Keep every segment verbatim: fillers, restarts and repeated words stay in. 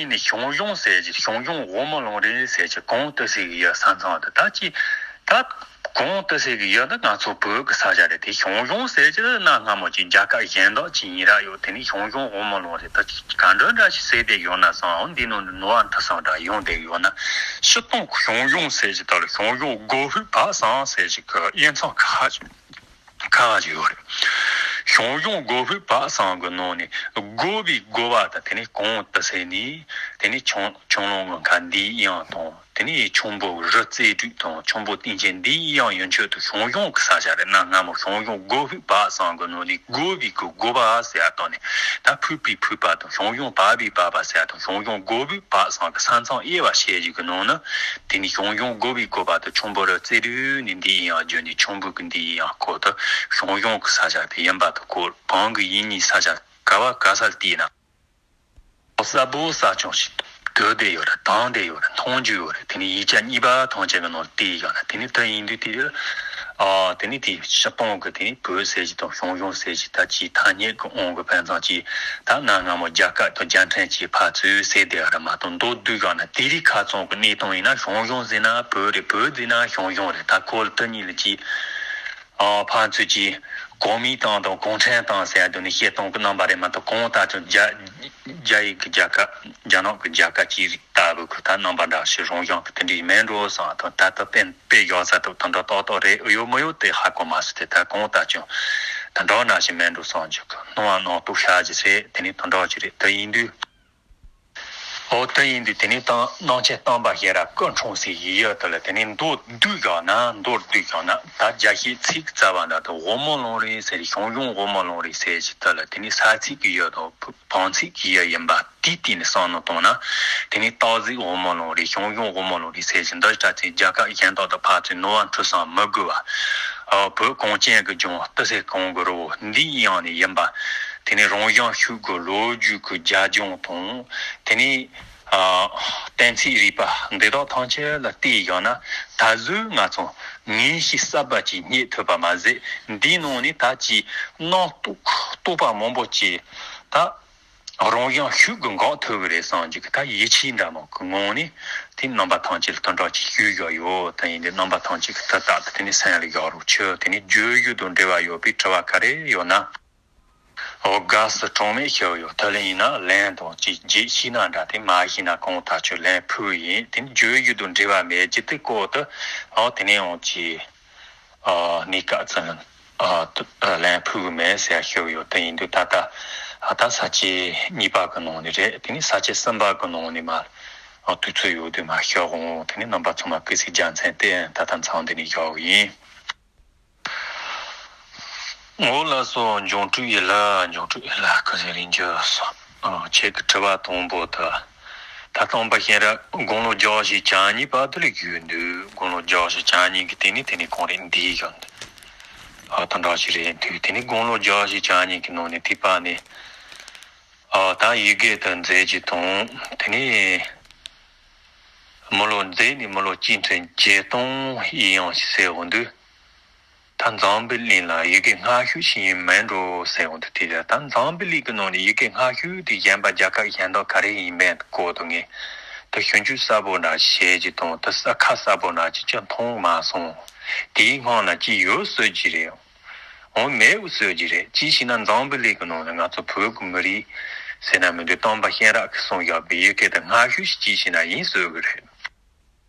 ནི་ཞང་ཞུང་ཟེར་གྱི་ཞང་ཞུང་འོག་མིན་ལུང་རིང་ཟེར་གྱི་གངས་ཏི་སེ་གི་ཡུལ་ས་མཚམས་དེ་ད་ཅི་ད་གངས་ཏི་སེ་གི་ཡུལ་ནི་ང་ཚོ་བོད་ཀྱི་ས་ཆ་རེད། དེ་ཞང་ཞུང་ཟེར་གྱི་གནའ་སྔ་མོ་ཅིག་རྒྱལ་ཁབ་གཞན་དག་ཅིག་ཡིན་ར་ཡོད། དེ་ནི་ཞང་ཞུང་འོག་མིན་ལུང་རིང་ད་ཅི་ག་འདྲ་འདྲ་ཞིག་ཟེར་བསྡད་ཡོད་ན་བསམ། འོ་འདི་ནང་ནས་ནོར་བ་འཁྲུལ་སོང་འདྲ་ཡོང་བསྡད་ཡོད་ན། སྤྱིར་བཏང་ཞང་ཞུང་ཟེར་གྱི་ད་ལ་ཞང་ཞུང་སྒོ་ཕུག་བ་བསམ་ཟེར་གྱི་གི་དབྱེ་མཚམས་ཁ་ཁ་བ་ཅིག་ཡོད་རེད། ཞང་ཞུང་སྒོ་ཕུག་བ་བསམ་གི་ནང་ནས་སྒོ་བའི་སྒོ་བ་དང་དེ་ནས་གངས་ཏི་སེ་ནས་དེ་ནས་ཁྱུང་ཁྱུང་ལུང་གི་མཁར་འདིའི་དབྱངས་དང་། དེ་ནས་ཁྱུང་པོ་རི་རྩེ་དྲུག་དང་ཁྱུང་པོ་སྟེང་ཆེན་འདིའི་དབྱངས་ཡུལ་ཆོས་དུ་ཞང་ཞུང་གི་ས་ཆ་རེད། གནའ་སྔ་མོ་ཞང་ཞུང་སྒོ་ཕུག་བ་བསམ་གི་ནང་ནས་སྒོ་བའི་གི་སྒོ་བ་ཟེར་བ་དང་ནི་ད་ཕུག་པའི་ཕུག་པ་དང་ཞང་ཞུང་བ་བའི་བ་བ་ཟེར་བ་དང་ཞང་ཞུང་སྒོ་ཕུག་བ་བསམ་གི་ས་མཚམས་དབྱེ་བ་བཤད་ཀྱི་གི་ནང་ནས། དེ་ནི་ཞང་ཞུང་སྒོ་བའི་སྒོ་བ་དང་ཁྱུང་པོ་རི་རྩེ་དྲུག་ནས་འདིའི་དབྱངས་བརྗོད་ནས་ཁྱུང་པོ་གི་འདིའི་དབྱངས་སྐོར་དུ་ཞང་ཞུང་གི་ས་ཆ་དེ་ཡིན་པ་དང་སྐོར་བོད་ཀྱི་ཡུལ་གཉིས་ས་ཆ་ག་བ་ག་སར་བལྟས་ན། གསལ་པོ་གསལ་རྐྱང་ཞིག་གོ་བསྡད་ཡོད་རེད། དྲན་བསྡད་ཡོད་རེད། མཐོང་རྒྱུ་ཡོད་རེད། དེ་ནི་ཡིག་ཆ་གཉིས་པ་ཐམས་ཅད་ཀྱི་ནང་བལྟས་ཡོད་ན། དེ་ནི་དེ་ཡིན་དུས་དེ་ཨ་དེ་ནི་དེ་སྤྱིར་བཏང་གི་དེ་ནི་བོད་ཟེར་གྱི་དང་ཞང་ཞུང་ཟེར་གྱི་ད་ཅིག་ཐ་སྙད་ཀྱི་དབང་གིས་ཕན་ཚུན་གྱི་ད་གནའ་སྔ་མོ་རྒྱལ་ཁབ་དང་རྒྱལ་ཕྲན་གྱི་ཕར་ཚུར་ཟེར་བསྡད་ཡོད་རེད་མ་གཏོགས། མདོར་བསྡུས་བཞག་ན་དེ་རིང་ཁ་སང་གི་གནས་སྟངས་ཡིན་ན་ཞང་ཞུང་ཟེར་ན་བོད་རེད། བོད་ཟེར་ན་ཞང་ཞུང་རེད། ད་ཁོ་དེ་གཉིས་ལ་ཅིག་ཨ་ཕན་ཚུན་གྱི་གོ་མིན་ཏང་དང་གུང་ཁྲན་ཏང་ཟེར་ཡ་དེ་ནི་བཤད་སྟངས་ཀྱི་རྣམ་པ་རེད་མ་གཏོགས། གང་ལྟར་ཀྱང་རྒྱ་རྒྱ་ཡིག་གི་རྒྱལ་ཁབ་རྒྱ་ནག་གི་རྒྱལ་ཁབ་ཅིག་ལྟ་བུ་གི་ད་རྣམ་པ་འདྲ་ཞིག་རང་བཞིན་གྱི་དེ་འདྲའི་མེད་འགྲོ་བསམ་དང་། ད་ལྟ་གཏན་དཔེ་བཞག་ས་ཐོག་དེ་འདྲ་ཏག་ཏག་རེད་ཡོད་མི་ཡོད་དེ་ཧ་གོ་མ་སོང་། དེ་ད་གང་ལྟར་ཀྱང་དེ་འདྲ་འདྲ་ཞིག་མེད་འགྲོ་བསམ་གྱི་གི་སྣང་བ་སྣང་སྟོབས་ཤར་གྱི་རེད། དེ་ནི་དེ་འདྲ་ཅིག་རེད། དེ་ཡིན་དུས། འོ་དེ་ཡིན་དུས་དེ་ནས་ད་གླང་ཆེན་སྟོན་པ་གཤེན་རབ་སྐུ་འཁྲུངས་སའི་ཡུལ་དེ་ལ་དེ་ནས་མདོར་བསྡུས་བཞག་ན། མདོར་བསྡུས་བཞག་ན་ད་རྒྱ་བཤད་ཚིག་རྩ་བ་འདྲ་དང་འོག་མིན་ལུང་རིང་ཟེར་ཞང་ཞུང་འོག་མིན་ལུང་རིང་ཟེར་གྱི་དེ་ལ་དེ་ནས་ས་ཚིགས་ཀྱི་ཡུལ་དང་བོད་བོད་ཚིགས་ཀྱི་ཡུལ་ཡིན་པ་དེའི་སྟེང་ནས་བསམ་བློ་བཏང་ན། དེ་ནས་སྟག་གཟིག་འོག་མིན་ལུང་རིང་ཞང་ཞུང་འོག་མིན་ལུང་རིང་ཟེར་གྱི་འདི་ལྟ་ཚེ་རྒྱལ་ཁབ་གཞན་དག་དང་ཕར་ཚུར་ནོར་བ་འཁྲུལ་སོང་མི་དགོས་པ། བོད་གངས་ཅན་གྱི་ལྗོངས་ཏི་སེ་གངས་ཀྱི་རི་བོ་འདིའི་དབྱིངས་ནས་ཡིན་པ། དེ་ནས་རང་བྱུང་ཤུགས་ཀྱི་ལོ་རྒྱུས་ཀྱི་རྒྱབ་ལྗོངས་དང་། དེ་ནས་ཨ་གཏན་ཚིགས་རིག་པ་འདི་དག་ཐམས་ཅད་ལ་བལྟས་བཞག་ན། ད་གཟོད་ང་ཚོ་ངེས་ཤེས་གསར་པ་ཅིག་རྙེད་ཐུབ་པ་མ་ཟད། འདིའི་ནང་ནས་ད་ཅིག་རྣམ་རྟོག་རྟོག་པ་མང་པོ་ཅིག་ད་རང་བྱུང་ཤུགས་ཀྱིས་འགག་ཐུབ་ཀྱི་རེད་བསམ་གྱི་གི་ད་ཡིད་ཆེས་འདྲ་མོ་གི་ངང་ནས་དེ་རྣམ་པ་ཐམས་ཅད་ལ་དོན་དག་ཅིག་ཞུས་བཞག་ཡོད། དེ་ཡིན་དུས་རྣམ་པ་ཐམས་ཅད་ཀྱིས་དེ་ལྟར་དུ་དེ་ནས་སེམས་ལ་བཞག་རོགས་བྱོས། དེ་ནས་བརྗོད་གཞི་དང་འབྲེལ་བ་ཡོད་པའི་དྲི་བ་ག་རེ་ཡོད་ན། འོ་དགའ་བསུ་གྲངས་མེད་ཞུ་ཡོད། དེ་ལ་ཡིན་ན་ལན་དང་ཅིག་རྗེས་ཤེས་ན་འདྲ། དེ་མ་ཤེས་ན་གང་ལྟར་ཁྱོད་ལན་ཕུལ་ཡིན། དེ་ནས་བརྗོད་གཞི་དང་འབྲེལ་བ་མེད་ཀྱི་དེ་སྐོར་དུ་འོ་དེ་ནས་འོང་ཅིག་ཨ་གནས་སྐབས་ཙམ་ཨ་ལན་ཕུལ་གི་མེད་ཟེར་ཞུ་གི་ཡོད། དེ་ཡིན་དུས་ད་ལྟ་ཨ་ད་ས་བཅད་གཉིས་པ་གི་ནང་ནས་རེད། དེ་ནས་ས་བཅད་གསུམ་པ་གི་ནང་ནས་མར་ཨ་དུས་ཚོད་ཡོད་དུས་མར་ཞུ་འོང་། དེ་ནས་རྣམ་པ་ཚང་མ་སྐུ་ཚེ་རྒྱལ་མཚན་བསྟན། ད་ལྟ་མཚམས་འདི་ནས་བཞག་གི་ཡིན། འོ་ལགས་སོ། འབྱུང་འཕྲོད་ཡིད་ལ་འབྱུང་འཕྲོད་ཡིད་ལ་སྐུ་ཚེ་རིང་འགྱུར་སོང་། ཨ་ཁྱེད་ཀྱི་དྲི་བ་དང་པོ་དེ། ད་སྟོན་པ་གཤེན་རབ་དགུང་ལོ་བརྒྱད་ཅུ་གྱ་གཉིས་བར་དུ་ལ་བཞུགས་འདུག་དགུང་ལོ་བརྒྱད་ཅུ་གྱ་གཉིས་ཀྱི་དེ་ནས་དེ་ནས་གང་རེད་འདི་བཞག་འདུག་ཨ་དེ་འདྲ་ཞིག་རེད་འདུག་དེ་ནས་དགུང་ལོ་བརྒྱད་ཅུ་གྱ་གཉིས་ཀྱི་ནང་ནས་ཐེག་པ་ནས་ཨ་ད་ཡི་གེ་དེ་མཛད་རྒྱུ་དང་། དེ་ནས་མི་ལོ་མཛད་ནས་མི་ལོ་གཅིག་ཁྲི་བརྒྱད་སྟོང་ཡིན་ཡང་ཟེར་འོང་དུས། ད་འཛམ་བུ་གླིང་ལ་ཡི་གེ་སྔ་ཤོས་ཤིག་ཡིན་མིན་འགྲོ་ཟེར་འོང་དུས། དེ་ད་འཛམ་བུ་གླིང་གི་ནང་ནས་ཡི་གེ་སྔ་ཤོས་དེ་གཞན་པ་རྒྱལ་ཁབ་གཞན་དག་ག་རེ་ཡིན་མིན་སྐོར་དུ་ངས་ད་ཞིབ་འཇུག་གསལ་པོ་འདྲ་བྱེད་ཀྱི་དང་། ད་ས་ཁ་གསལ་པོ་འདྲ་ཅིག་ཅང་མཐོང་མ་སོང་། དེའི་སྔོན་ལ་ཅིག་ཡོད་སྲིད་ཀྱི་རེད། འོ་མེད་འོ་སྲིད་ཀྱི་རེད། ཅིའི་ཕྱིར་ན་འཛམ་བུ་གླིང་གི་ནང་ནས་ང་ཚོ་བོད་ཀྱི་མི་རིགས་ཟེར་ན་མི་འདུག་སྟོན་པ་གཤེན་རབ་ཀྱིས་གསུངས་བཞག་པའི་ཡི་གེ་དེ་སྔ་ཤོས་ཤིག་ཅིའི་ཕྱིར་ན་ཡིན་སྲིད་ཀྱི་རེད།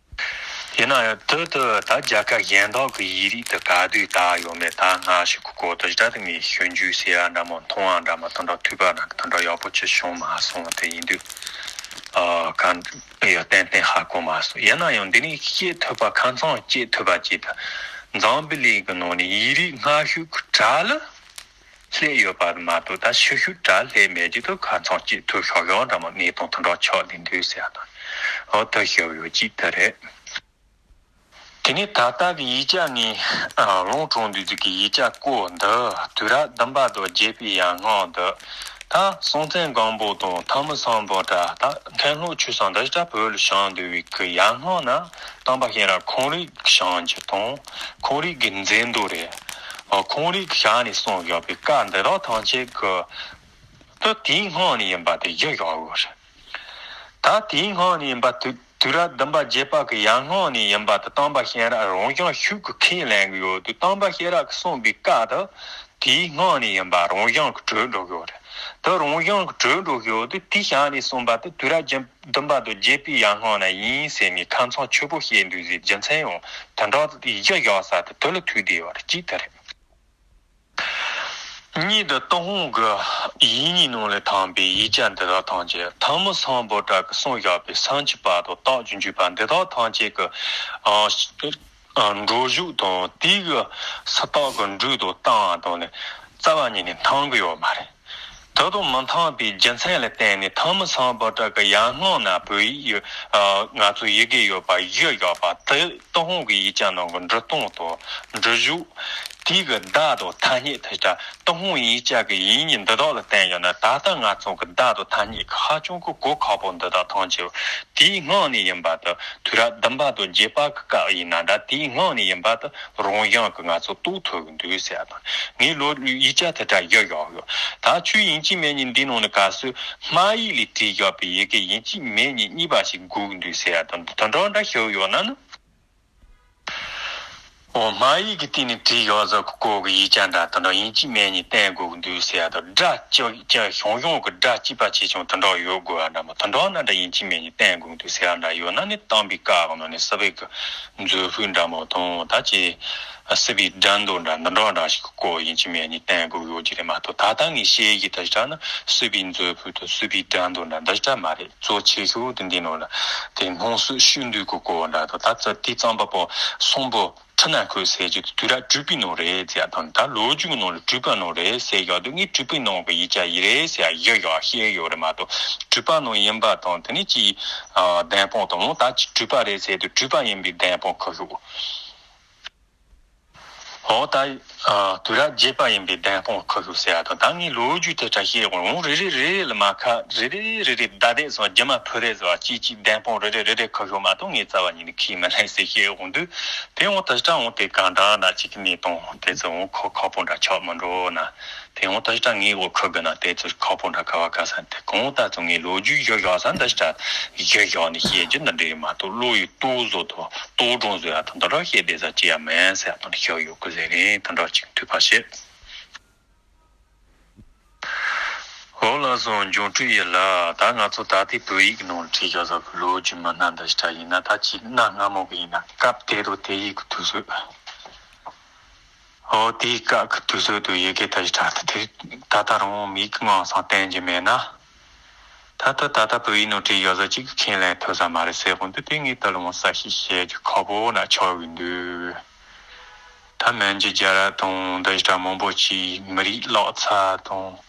ཡིན་ན་ཡང་དེ་དེ་ད་རྒྱལ་ཁབ་གཞན་དག་གི་ཡིག་རིགས་དེ་ག་དུས་དར་ཡོད་མེད་ད་སྔ་ཕྱི་གི་སྐོར་དེ་ཞེ་དྲག་ཏུ་ངས་ཞིབ་འཇུག་བྱེད་ཡ་འདྲ་མོ་མཐོང་བ་འདྲ་མོ་དེ་འདྲ་ཐོས་པ་འདྲ་དེ་འདྲ་ཡག་པོ་ཅིག་བྱུང་མ་སོང་། དེ་ཡིན་དུས་ཨ་ག་ཡ་ཏན་ཏན་ཧ་གོ་མ་སོང་། ཡིན་ན་ཡང་འདི་ནས་བཤད་ཐུབ་པ་ཁ་མཚོན་བཅད་ཐུབ་པ་ཅིག་ད་འཛམ་བུ་གླིང་གི་ནང་ནས་ཡིག་རིགས་སྔ་ཤོས་ཀྱི་གྲས་ལ་སླེབས་ཡོད་པ་མ་གཏོགས། ད་ཕྱི་ཤོས་གྲས་སླེབས་མེད་ཀྱི་དུ་ཁ་མཚོན་བཅད་ཐུབ་ཤོག་ཡོང་འདྲ་མོ་གནས་སྟངས་དེ་འདྲ་ཆགས་ལེ་འདུག་ཟེར་ཡ་དང་། འོ་དེ་ཞུ་ཡོད་ཅིག་དེ་རེད། དེ་ནས་ད་ལྟ་གི་ཡིག་ཆ་ནས་ཨ་ལུང་དྲངས་དུས་ཀྱི་ཡིག་ཆ་སྐོར་འདི་དུས་རབས་བདུན་པ་དང་བརྒྱད་པའི་ཡར་སྔོན་དུ་ད་སྲོང་བཙན་སྒམ་པོ་དང་ཐང་མི་སམ་བྷོ་ཊ། ད་མཁན་སློབ་ཆོས་བཟང་འདི་ལྟ་བུ་ལ་བྱོན་འདུག་པའི་གི་ཡར་སྔོན་ན་སྟོན་པ་གཤེན་རབ་ཁོང་རང་གིས་བྱོན་རྒྱུ་དང་། ཁོང་རང་གི་མཛད་འདུག་རེད། ཨ་ཁོང་རང་གི་ཞལ་ནས་གསུངས་ཡོད་པའི་བཀའ་འདི་དག་ཐམས་ཅད་ཀྱི་དུ་དེའི་སྔོན་ནས་ཡིན་པ་དེ་ཡི་ཡོད་རེད། ད་ ད་དེའི་སྔོན་ནས་ཡིན་པ་དུས་དུས་རབས་བདུན་པ་བརྒྱད་པ་གི་ཡར་སྔོན་ནས་ཡིན་པ་དེ་སྟོན་པ་གཤེན་རབ་རང་བྱུང་ཤུགས་ཀྱིས་ཁས་ལེན་གྱི་ཡོད་དུས། སྟོན་པ་གཤེན་རབ་ཀྱིས་གསུངས་པའི་བཀའ་དེ་དེའི་སྔོན་ནས་ཡིན་པ་རང་བྱུང་གིས་གྲུབ་འགྲོ་གི་ཡོད་རེད། དེ་རང་བྱུང་གིས་གྲུབ་འགྲོ་གི་ཡོད་དུས། དེའི་ཞལ་ནས་གསུངས་པ་དེ་དུས་རབས་བརྒྱད་བདུན་པ་དང་བརྒྱད་པའི་ཡར་སྔོན་ན་ཡིན་ཟེར་ནས་ཁ་མཚང་ཆེ་པོ་བཤད་འདུག་ཟེར། རྒྱུ་མཚན་ཡང་དེ་འདྲ་གཞི་བཞག་ས་དེ་དེ་ལ་ཐུག་བསྡད་ཡོད་རེད། གཅིག་དེ་རེད། གཉིས་དེ་ཏུན་ཧོང་གི་ཡིག་རྙིང་ནང་ལ་ཐོན་པའི་ཡིག་ཆ་འདི་དག་ཐམས་ཅད་ཐང་མི་སམ་བྷོ་ཊ་གིས་གསུངས་བཞག་པའི་སུམ་ཅུ་པ་དང་རྟགས་བཅུ་འཇུག་པ་འདི་དག་ཐམས་ཅད་ཀྱི་ཨ་ཨ་འགྲོ་ལུགས་དང་དེའི་གི་ས་རྟགས་ཀྱི་འགྲོས་དང་སྟངས་དང་ནི་རྩ་བ་ཉིད་ནས་མཐུན་གྱི་ཡོད་མ་རེད། དེ་དང་མི་མཐུན་པའི་རྒྱུ་མཚན་ལ་བརྟེན་ནས་ཐང་མི་སམ་བྷོ་ཊ་གིས་ཡར་སྔོན་ན་བོད་ཡིག་ཡོད་ཨ་ང་ཚོ་ཡི་གེ་ཡོད་པ་གཞི་བཞག་པ་དེ་ཏུན་ཧོང་གི་ཡིག་ཆ་ནང་གི་འབྲི་སྟངས་དང་འབྲི་ལུགས། དེའི་གི་བརྡ་དང་ཐ་སྙད་དེ་ལྟར་ཏུན་ཧོང་ཡིག་ཆ་གི་ཡིག་རྙིང་འདི་དག་ལ་བལྟས་ཡོང་ན། ད་ལྟ་ང་ཚོ་གི་བརྡ་དང་ཐ་སྙད་ཀྱི་ཧ་ཅང་གི་གོ་ཁག་པོ་འདི་དག་ཐམས་ཅད་དེའི་སྔོན་ནས་ཡིན་པ་དེ། དུས་རབས་བདུན་པ་དང་བརྒྱད་པ་གི་སྐབས་ཡིན་ན་འདྲ། དེའི་སྔོན་ནས་ཡིན་པ་དེ་རང་བྱུང་གིས་ང་ཚོ་རྟོགས་ཐུབ་གི་འདུག་ཟེར་ཡ་དང་། ངས་ལོ་ཡིག་ཆ་དེ་ལྟར་གཞི་བཞག་ཡོད། ད་ཁྱོད་ཡིན་གཅིག་མིན་གཉིས་འདི་ནང་ནས་གལ་སྲིད་སྨར་ཡིག་ལས་བྲིས་བཞག་པའི་ཡི་གེ་ཡིན་གཅིག་མིན་གཉིས་གཉིས་པ་ཞིག་དགོས་གི་འདུག་ཟེར་ཡ་དང་། དེ་འདྲ་འདྲ་ཞིག་ཡོད་ན་ནི། འོ། སྨར་ཡིག་གི་སྟེང་ནས་བྲིས་ཡོད་ཟེར་གི་སྐོར་གི་ཡིག་ཆ་འདྲ་དེ་འདྲ་ཡིན་གཅིག་མིན་གཉིས་བསྟན་དགོས་གི་འདུག་ཟེར་ཡ་དང་། སྒྲ་གཅིག་གཅིག་བྱུང་བྱུང་གི་སྒྲ་གཅིག་པ་ཆེ་ཆུང་དེ་འདྲ་ཡོད་དགོས་པ་འདྲ་མོ། དེ་འདྲ་ན་འདྲ་ཡིན་གཅིག་མིན་གཉིས་བསྟན་དགོས་གི་འདུག་ཟེར་ཡ་འདྲ་ཡོད་ན་ནི། སྟོན་པའི་བཀའ་གི་ནང་ནས་སྲིད་པའི་གི་མཛོད་ཕུད་འདྲ་མོ་དང་། ད་ཅི་སྲིད་པའི་སྒྲ་མདོ་འདྲ་འདི་འདྲ་འདྲ་ཞིག་གི་སྐོར་ཡིན་གཅིག་མིན་གཉིས་བསྟན་དགོས་ཡོད་ཀྱི་རེད་མ་གཏོགས། ད་ལྟ་ངས་བཤད་ཀྱི་དེ་ལྟར་ན་སྲིད་པའི་མཛོད་ཕུད་དང་སྲིད་པའི་སྒྲ་མདོ་འདྲ་འདི་ལྟར་མ་རེད། གཙོ་ཆེ་ཤོས་དེ་འདི་ནང་ལ་དེ་སྣང་སྲིད་ཤུགས་འདུས་ཀྱི་སྐོར་འདྲ་དང་། ད་ཚ་དེ་རྩོམ་པ་པོ་སམ་བྷོ་ཊ་ན་ཁོ་ཟེར་རྒྱུ་དེ་དུས་རབས་དྲུག་པའི་ནང་རེད་ཟེར་ཡ་དང་། ད་ལོ་རྒྱུས་ཀྱི་ནང་ལ་དྲུག་པའི་ནང་རེད་ཟེར་ཡ་དེ། ངས་དྲུག་པའི་ནང་གི་ཡིག་ཆ་ཡིན་རེད་ཟེར་ཡ་གཞི་བཞག་བཤད་ཡོད་རེད་མ་གཏོགས། དྲུག་པའི་ནང་ཡིན་པ་དང་དེ་ནས་ཅིག་ཨ་བདེན་དཔང་དང་། འོ། ད་ཅིག་དྲུག་པ་རེད་ཟེར་དུས་དྲུག་པ་ཡིན་པའི་བདེན་དཔང་ཁ་ཤོག་འོ། ད་ཨ་དུས་རབས་བརྒྱད་པ་ཡིན་པའི་བདེན་དཔང་ཁ་ཤོག་ཟེར་ཡ་དང་། ད་ངས་ལོ་རྒྱུས་དེ་ལྟར་བཤད་ཡོང་། འོ། རེ་རེ་རེ་རེ་ལ་མ་ཁ་རེ་རེ་རེ་རེ་བརྡ་དེ་ཚོ་རྒྱུ་མ་ཕུ་རེ་ཟེར་བ་གཅིག་གཅིག་བདེན་དཔང་རེ་རེ་རེ་རེ་ཁ་ཤོག་མ་གཏོགས། ངས་རྩ་བ་ཉིད་ནས་ཁས་མི་ལེན་ཟེར་བཤད་ཡོང་དུས། དེ་འོ་ད་ལྟ་འོ་དེ་གང་འདྲ་འདྲ་ཅིག་གི་གནས་སྟངས་དེ་ཚོ་འོ་ཁ་ཁ་པོ་འདྲ་ཆགས་མི་འགྲོ་ན། དེ་འོ་ད་ལྟ་ངའི་འོ་ཁ་གི་ན་དེ་ཚོ་ཁ་པོ་འདྲ་ག་བ་ག་ས་དེ་གང་ད་ཚོ་ངའི་ལོ་རྒྱུས་གཞི་བཞག་ས་འདི་ལྟར་གཞི་བཞག་ནས་བཤད་རྒྱུ་འདི་འདྲ་མ་གཏོགས། བློ་ཡི་རྟོག་བཟོ་དང་རྟོག་སྒྲུང་བཟོ་ཡ་དང་འདི་འདྲ་བཤད་བསྡད་ས་ཅི་ཡང་མིན་ཟེར་ཡ་དང་ཤོད་ཡོད་གི་ཟེར་རེད། དེ་འདྲ་ཅིག་ཐུགས་ཕར་བཤད། འོ་ལགས་སོ། འབྱུང་འཕྲོད་ཡིན་ལ། ད་ང་ཚོ་ད་ལྟའི་བོད་ཡིག་ནང་བྲིས་བཞག་ས་གི་ལོ་རྒྱུས་མི་སྣ་འདི་ལྟར་ཡིན་ན། ད་ཅིག་གནའ་སྔ་མོ་གི་ཡིན་ན་སྐབས་དེ་དང་དེ་ཡི་གི་དུས་ཚོད། འོ། དེའི་སྐབས་ཀྱི་དུས་ཚོད་དུ་ཡི་གེ་དེ་ལྟར་དེ་ད་ལྟ་རང་མིག་གི་ངང་སང་བསྟན་གྱི་མེད་ན། ད་ལྟ་ད་ལྟ་བོད་ཡིག་ནང་བྲིས་ཡོད་ས་གཅིག་གི་ཁས་ལེན་ཐུབ་ས་མ་རེད་ཟེར་གོ་འདུག་དེ་ངས་ད་ལོ་མོ་གསལ་བཤད་བྱེད་རྒྱུ་ཁག་པོ་ན་ཆགས་ཀྱི་འདུག་ད་མན་ཇུ་རྒྱལ་རབས་དང་འདི་ལྟར་མང་པོ་ཅིག་མི་རིགས་ཀློག་ཚར་དང་།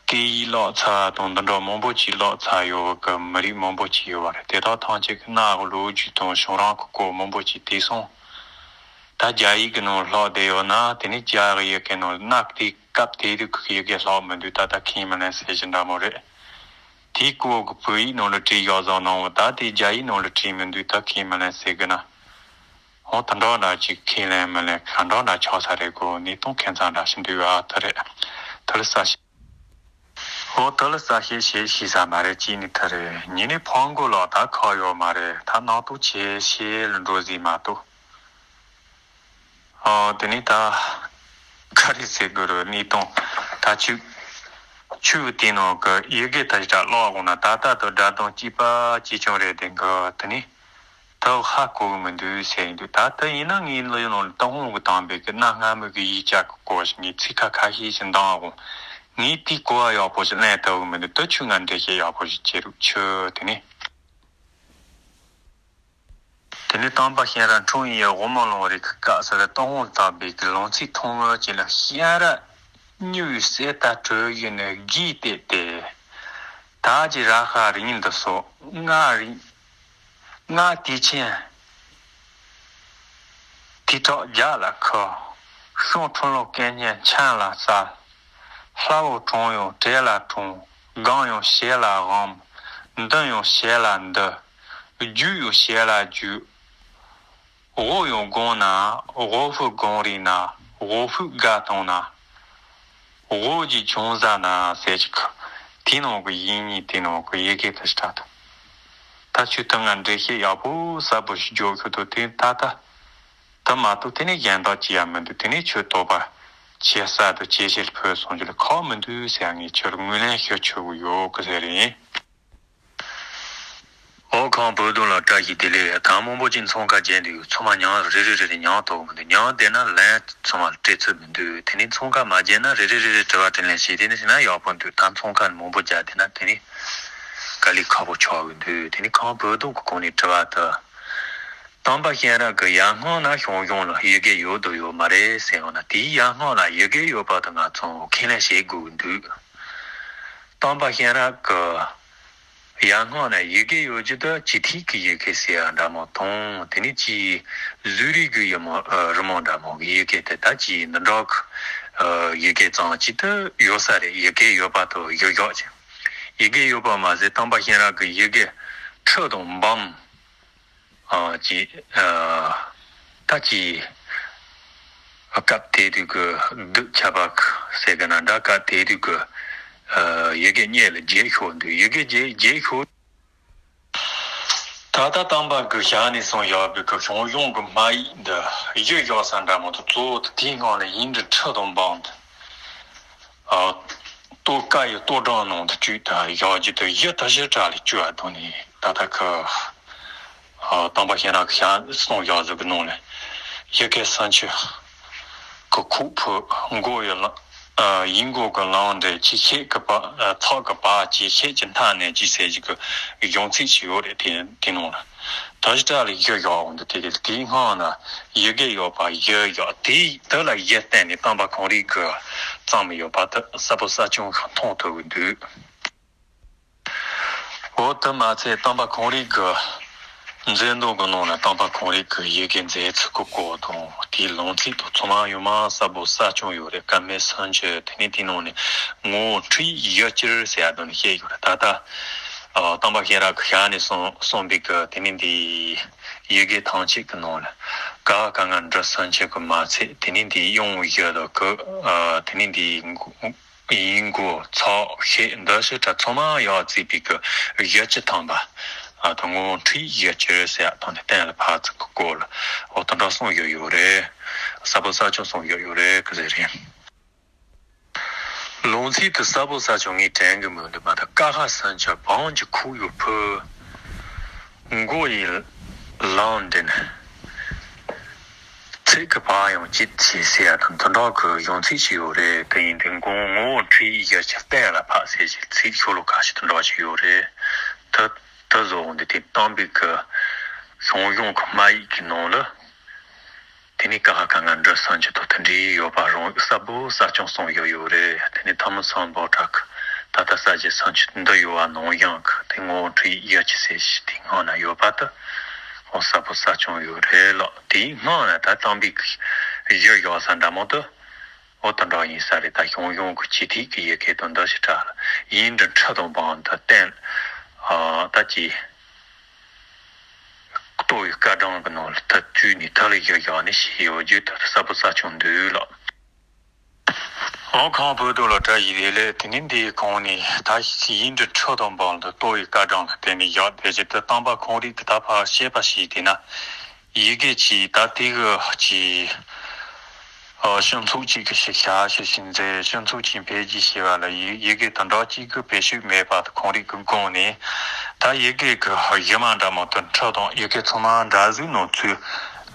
སྐད་ཡིག་ཀློག་ཚར་དང་འདི་འདྲ་མང་པོ་ཅིག་ཀློག་ཚར་ཡོད་གི་མི་རིགས་མང་པོ་ཅིག་ཡོད་པ་རེད། དེ་དག་ཐམས་ཅད་ཀྱི་གནའ་གི་ལོ་རྒྱུས་དང་བྱུང་རིམ་གྱི་སྐོར་མང་པོ་ཅིག་བལྟས་སོང་། ད་རྒྱ་ཡིག་གི་ནང་ཀློག་བསྡད་ཡོད་ན། དེ་ནས་རྒྱ་གི་ཡི་གེ་ནང་གནའ་དེའི་སྐབས་དེ་དུས་ཀྱི་ཡི་གེ་ཀློག་མི་འདུག་ད་ལྟ་ཁས་མི་ལེན་ཟེར་གྱི་འདྲ་མོ་རེད། དེའི་སྐོར་གྱི་བོད་ཡིག་ནང་ལ་བྲིས་ཡོད་ཟེར་ནའང་། ད་དེ་རྒྱ་ཡིག་ནང་ལ་བྲིས་མི་འདུག་ད་ཁས་མི་ལེན་ཟེར་གི་ན། འོ། དེ་འདྲ་འདྲ་ཅིག་ཁས་ལེན་མི་ལེན་ག་འདྲ་འདྲ་ཆགས་ས་རེད་གོ། གནས་སྟངས་ཁྱད་མཚར་འདྲ་ཞིག་འདུག་ཨ། དེ་རེད། དེ་ལ་གསལ་བཤད། འོ། དེ་ལ་གསལ་བཤད་བྱེད་ཤེས་ས་མ་རེད། གཅིག་ནས་དེ་རེད། གཉིས་ནས་ཕང་གོ་ལ་ད་ཁག་ཡོད་མ་རེད། ད་རྣམ་རྟོག་ཆེ་ཤེས་ལ་འགྲོ་ཟིན་མ་གཏོགས། ཨོ། དེ་ནས་ད་ག་རེ་ཟེར་དགོས་རེད། གནས་སྟངས་ད་ཆུ་ཆུ་དེ་ནང་གི་ཡི་གེ་དེ་ལྟར་ཀློག་འོང་ན། ད་ལྟ་དང་སྒྲ་གདངས་གཅིག་པ་གཅིག་རྐྱང་རེད། དེ་གི་དེ་ནས་ད་ཧ་གོ་གི་མི་འདུག་ཟེར་གྱི་འདུག་ད་ལྟ་ཡིན་ན་ངའི་ལུས་ནང་ལ་ཏུན་ཧོང་གི་དམ་པའི་གི་གནའ་སྔ་མོའི་གི་ཡིག་ཆ་གི་སྐོར་ཞིག་ངས་ཚིག་ཁ་ཁ་ཤས་ཤིག་འདོན་འོང་། ངས་དེའི་གོ་བ་ཡག་པོ་ཞིག་ལེན་ཐུབ་གི་མི་འདུག་ད་ཁྱོད་ང་འགྲེལ་བཤད་ཡག་པོ་ཞིག་བྱེད་རོགས། ཆུ་དེ་ནས། དེ་ནས་སྟོན་པ་གཤེན་རབ་འཁྲུངས་ཡུལ་དབུ་མའི་ལུང་རིགས་ཀྱི་སྐབས་སུ་ལ་ཏུན་ཧོང་དམ་པའི་གི་ལུང་ཚིག་ཐོག་མའི་ཅིག་ལ། གཤེན་རབ་མྱུར་བའི་གསེར་ལྟར་གྲོལ་བའི་ནི་གིས་བཏེགས་ཏེ། དར་གྱི་ར་ཤ་རིང་དུ་སོགས། སྔར་རིང་སྔར་དུས་ཆེན་དུས་དྲག་རྒྱ་ལ་ཁུར། ཤོང་ཁྲོམ་ལོ་སྐད་སྙན་ཆང་ལ་གསལ། ལྷ་བོ་གྲོངས་ཡང་བྲེལ་ལ་གྲོངས། སྒོམ་ཡང་ཞེ་ལ་སྒོམ། འདུན་ཡང་ཞེ་ལ་འདུན། རྒྱུག་ཡང་ཞེ་ལ་རྒྱུག། དབུགས་ཡང་གང་ན་དབུལ་ཕོངས་གང་རིག་ན། དབུལ་ཕོངས་དགའ་གཏོང་ན། དབུལ་གྱི་ཅུང་ཟད་ན་ཟེར་གྱི། དེའི་ནང་གི་ཡིག་རྙིང་དེའི་ནང་གི་ཡི་གེ་དེ་ལྟར་དུ། ད་ཁྱོད་ད་ང་འགྲེལ་བཤད་ཡག་པོ་གསལ་པོ་ཞིག་རྒྱོབ་ཤོག་དོ། དེ་ད་ད་ད་མ་གཏོགས་དེ་ནས་གཞན་དག་ཅི་ཡང་མི་འདུག། དེ་ནས་ཁྱོད་དོགས་པ་ཇེ་གསལ་དུ་ཇེ་ཆེར་འཕེལ་སོང་རྒྱུ་ལ་ཁག་མི་འདུག་ཟེར། ངས་ཁྱོད་ལ་ངོས་ལེན་ཞུ་ཆོག་གི་ཡོད་གི་ཟེར་རེད། ཨོ་ཁང་བོད་དོན་ལ་བཀྲ་ཤིས་བདེ་ལེགས། ད་མང་པོ་ཅིག་འཚང་ཁ་རྒྱག་འདུག། ཚང་མ་ཉང་རེ་རེ་རེ་རེ་ཉང་ཐོག་མི་འདུག། ཉང་བསྡད་ན་ལན་ཚང་མ་སྤྲད་ཚོད་མི་འདུག། དེ་ནས་འཚང་ཁ་མ་རྒྱག་ན་རེ་རེ་རེ་རེ་དྲི་བ་དྲིས་ལན་བྱས། དེ་ནས་བྱས་ན་ཡག་པོ་འདུག། ད་འཚང་ཁ་མང་པོ་རྒྱག་བསྡད་ན་དེ་ནས་དཀའ་ལས་ཁག་པོ་ཆགས་ཀྱི་འདུག། དེ་ནས་ཁང་བོད་དོན་གྱི་སྐོར་ནས་དྲི་བ་དུ། དམ་པ་གཤེན་རབ་ཀྱི་ཡར་སྔོན་ན་ཞང་ཞུང་ལ་ཡི་གེ་ཡོད་དམ་ཡོད་མ་རེད་ཟེར་ཡོང་ན། དེའི་ཡར་སྔོན་ལ་ཡི་གེ་ཡོད་པ་དེ་ང་ཚོ་ཁས་ལེན་བྱེད་དགོས་ཀྱི་འདུག། དམ་པ་གཤེན་རབ་ཀྱི་ཡར་སྔོན་ན་ཡི་གེ་ཡོད་རྒྱུ་དེ་ཅི་ཐིག་གི་ཡི་གེ་ཟེར་ཡ་འདྲ་མོ་དང་། དེ་ནས་ཅི་ཟུར་རིག་གི་ཡི་མོ་ཨ་རི་མོ་འདྲ་མོ་གི་ཡི་གེ་དེ་ད་ཅི་འདི་འདྲ་གི་ཨ་ཡི་གེ་ཙམ་ཅིག་དེ་ཡོད་ས་རེད། ཡི་གེ་ཡོད་པ་དེ་ཡོད་ཡོད་ཅིང་། ཡི་གེ་ཡོད་པ་མ་ཟད་དམ་པ་གཤེན་རབ་ཀྱི་ཡི་གེ་ཁྲི་དང་འབུམ་ཨ་ཅི་ཨ་ད་ཅི་སྐབས་དེ་དུས་ཀྱི་གདུལ་བྱ་བ་ཟེར་གི་ན་འདྲ། སྐབས་དེ་དུས་ཀྱི་ཨ་ཡི་གེ་སྙེད་ལ་བརྗེད་ཤོར་འདུག། ཡི་གེ་བརྗེད་བརྗེད་ཤོར། ད་ལྟ་དམ་པ་གི་ཞལ་ནས་གསུངས་ཡོད་པའི་གི་ཞང་ཞུང་གི་སྨྲ་ཡིག་འདི་ཡི་བཞག་ས་འདྲ་མོ་དང་གཙོ་བོ་དེ་དེའི་སྔོན་ལ་ཡིག་འབྲུ་ཁྲི་དང་འབུམ་དང་། ཨ། ལྟོ་ཀ་ཡི་ལྟོ་སྒྲོམ་ནང་དུ་བཅུག་ད་བཞག་རྒྱུ་དེ་ཡི་དེ་ཞེ་དྲག་ལ་བཅུག་པ་དང་ནི་ད་ལྟ་ཁོ། ཨ། དམ་པ་གཤེན་རབ་ཀྱི་ཞལ་གསུངས་བཞག་ཟིག་གི་ནང་ལ་ཡི་གེ་སུམ་ཅུ་གི་ཁོག་ཕུབ་མགོ་ཡི་ལ། ཨ། ཡིག་མགོ་གི་ལམ་འབྲས་ཀྱི་ཤད་ཀྱི་བ། ཨ། ཚག་གི་བ་ཅི་ཤད་ཀྱི་མཐའ་ནས་ཅི་ཟེར་ཞིག་གི་གཞུང་ཚིག་ཅིག་ཡོད་རེད། དེ་དེ་ནང་ལ། ད་ཞེ་དྲག་ལ་ཡི་བཞག་འོང་དུས་དེ་གི་དེའི་སྔོན་ན་ཡི་གེ་ཡོད་པ་ཡི་བཞག་དེ་དེ་ལ་ཡི་བརྟེན་ནས་དམ་པ་ཁོང་རིག་གི་བརྩམས་ཡོད་པ་དེ་གསལ་པོ་གསལ་རྐྱང་མཐོང་ཐུབ་ཀྱི་འདུག། འོ་དེ་མ་ཚད་དམ་པ་ཁོང་རིག་གི་མཛད་འདུག་གི་ནང་ན་དམ་པ་ཁོང་རིག་གི་ཡི་གེ་མཛད་ཚུལ་གྱི་སྐོར་དང་དེའི་ལུང་ཚིག་དང་ཚང་མ་ཡོད་མ་གསལ་པོ་གསལ་རྐྱང་ཡོད་རེད། བཀའ་མའི་སུམ་ཅུ་དེ་ནས་དེའི་ནང་ནས་ངོ་བོ་འཕྲུལ་ཡུལ་གྱི་ཟེར་ཡ་དོན་བཤད་ཡོད་རེད། ད་ལྟ་ཨ་དམ་པ་གཤེན་རབ་ཀྱི་ཞལ་ནས་གསུངས་གསུངས་པའི་གི་དེ་ནས་འདི་ཡི་གེ་ཐམས་ཅད་ཀྱི་ནང་ལ་ཀ་ཁ་ག་ང་འབྲི་སུམ་ཅུ་གི་མ་ཚད་དེ་ནས་འདི་དབྱངས་བཞི་དང་གི་ཨ་དེ་ནས་འདི་ཡིག་མགོ་ཚག་ཤད་འདི་ཞེ་དྲག་ཚང་མ་ཡར་བརྩིས་པའི་གི་གཞི་བཅུ་ཐམ་པ་ཨ་དང་ངོ་བོ་འཕྲུལ་ཡུལ་གྱི་ཟེར་ཡ་དང་ནི་གཏན་ལ་ཕབ་ཚུལ་གྱི་སྐོར་ལ་འོ་དེ་འདྲ་གསུངས་ཡོད་ཡོད་རེད། གསལ་པོ་གསལ་རྐྱང་གསུངས་ཡོད་ཡོད་རེད་གི་ཟེར་རེད། ལུང་ཚིག་དེ་གསལ་པོ་གསལ་རྐྱང་ངས་དྲན་གི་མི་འདུག་མ་གཏོགས་ཀ་ཁ་སུམ་ཅུ་བང་གི་ཁོག་ཡོད་ཕུ། མགོ་ཡི་ལམ་འདྲེན། ཚིག་གི་བག་ཡངས་ཅིག་བྱེད་ཟེར་ཡ་དང་དེ་འདྲ་གི་གཞུང་ཚིག་ཞིག་ཡོད་རེད། དེ་ཡིན་དུས་མགོ་ངོ་བོ་འཕྲུལ་ཡུལ་གྱི་གཏན་ལ་ཕབ་ཟེར་ཞིག་ཚིག་ཤོ་ལོ་ཀ་ཞིག་དེ་འདྲ་ཞིག་ཡོད་རེད། དེ་དེ་བཟོ་འོང་དུས་དེ་དམ་པའི་གི་ཞང་ཞུང་གི་སྨྲ་ཡིག་གི་ནང་ལ། དེ་ནས་ཀ་ཁ་ག་ང་འབྲི་སུམ་ཅུ་དང་དེ་འདྲའི་ཡོད་པ་རང་གསལ་པོ་གསལ་རྐྱང་གསུངས་ཡོད་ཡོད་རེད། དེ་ནས་ཐ་མ་སམ་བྷོ་ཊ་གི་ད་ལྟ་ས་བཅད་སུམ་ཅུ་འདི་ཡོད་པ་ནང་བཞིན་གི་དེ་ངོ་བོ་འཕྲུལ་ཡུལ་གྱི་ཟེར་ཞིག་དེའི་སྔོན་ན་ཡོད་པ་དེ་འོ་གསལ་པོ་གསལ་རྐྱང་ཡོད་རེད་ལགས། དེའི་སྔོན་ན་ད་དམ་པའི་གི་ཡི་བཞག་ས་འདྲ་མོ་དེ་འོ་དེ་འདྲ་ཡིན་ས་རེད། ད་ཞང་ཞུང་གི་སྤྱི་ཐིག་གི་ཡི་གེ་དང་འདི་ཞེ་དྲག་ལ་ཡིག་འབྲུ་ཁྲི་དང་འབུམ་དེ་བསྟན་ཨ་ད་ཅི། ལྟོ་ཡི་སྐར་གྲངས་ཀྱི་ནང་ལ་ད་བཅུག་ནས་ད་ལ་བཞག་བཞག་ནས་ཞེས་ཡོད་རྒྱུ་དེ་གསལ་པོ་གསལ་རྐྱང་འདུག་ལགས། ཨོ་ཁང་བོད་དོན་ལ་བཀྲ་ཤིས་བདེ་ལེགས། དེ་ནས་འདིའི་གོང་ནས་ད་ཡིག་འབྲུ་ཁྲི་དང་འབུམ་དུ་ལྟོ་ཡི་སྐར་གྲངས་ལ་བརྟེན་ནས་བཞག་བསྡད་རྒྱུ་དེ་དམ་པ་ཁོང་རིག་གི་ད་ཕར་བཤད་པ་ཞིག་བལྟས་ན་ཡི་གེ་གཅིག་ད་དེ་གི་གཅིག་ཨ་སྤྱི་ཚོགས་གཅིག་གི་ཤེས་བྱ་ཞིག་ཤིག་མཛད། སྤྱི་ཚོགས་གཅིག་འཕེལ་རྒྱས་བྱེད་པ་ལ་ཡི་ཡི་གེ་དང་འདྲ་གཅིག་གི་བེད་སྤྱོད་མེད་པ་ཁོང་རིག་གི་དགོངས་ནས་ད་ཡི་གེ་གི་གཞི་མ་འདྲ་མོ་དེ་ཁྲི་དང་ཡི་གེ་ཚང་མ་འདྲ་བཟོའི་ནང་ཚུར་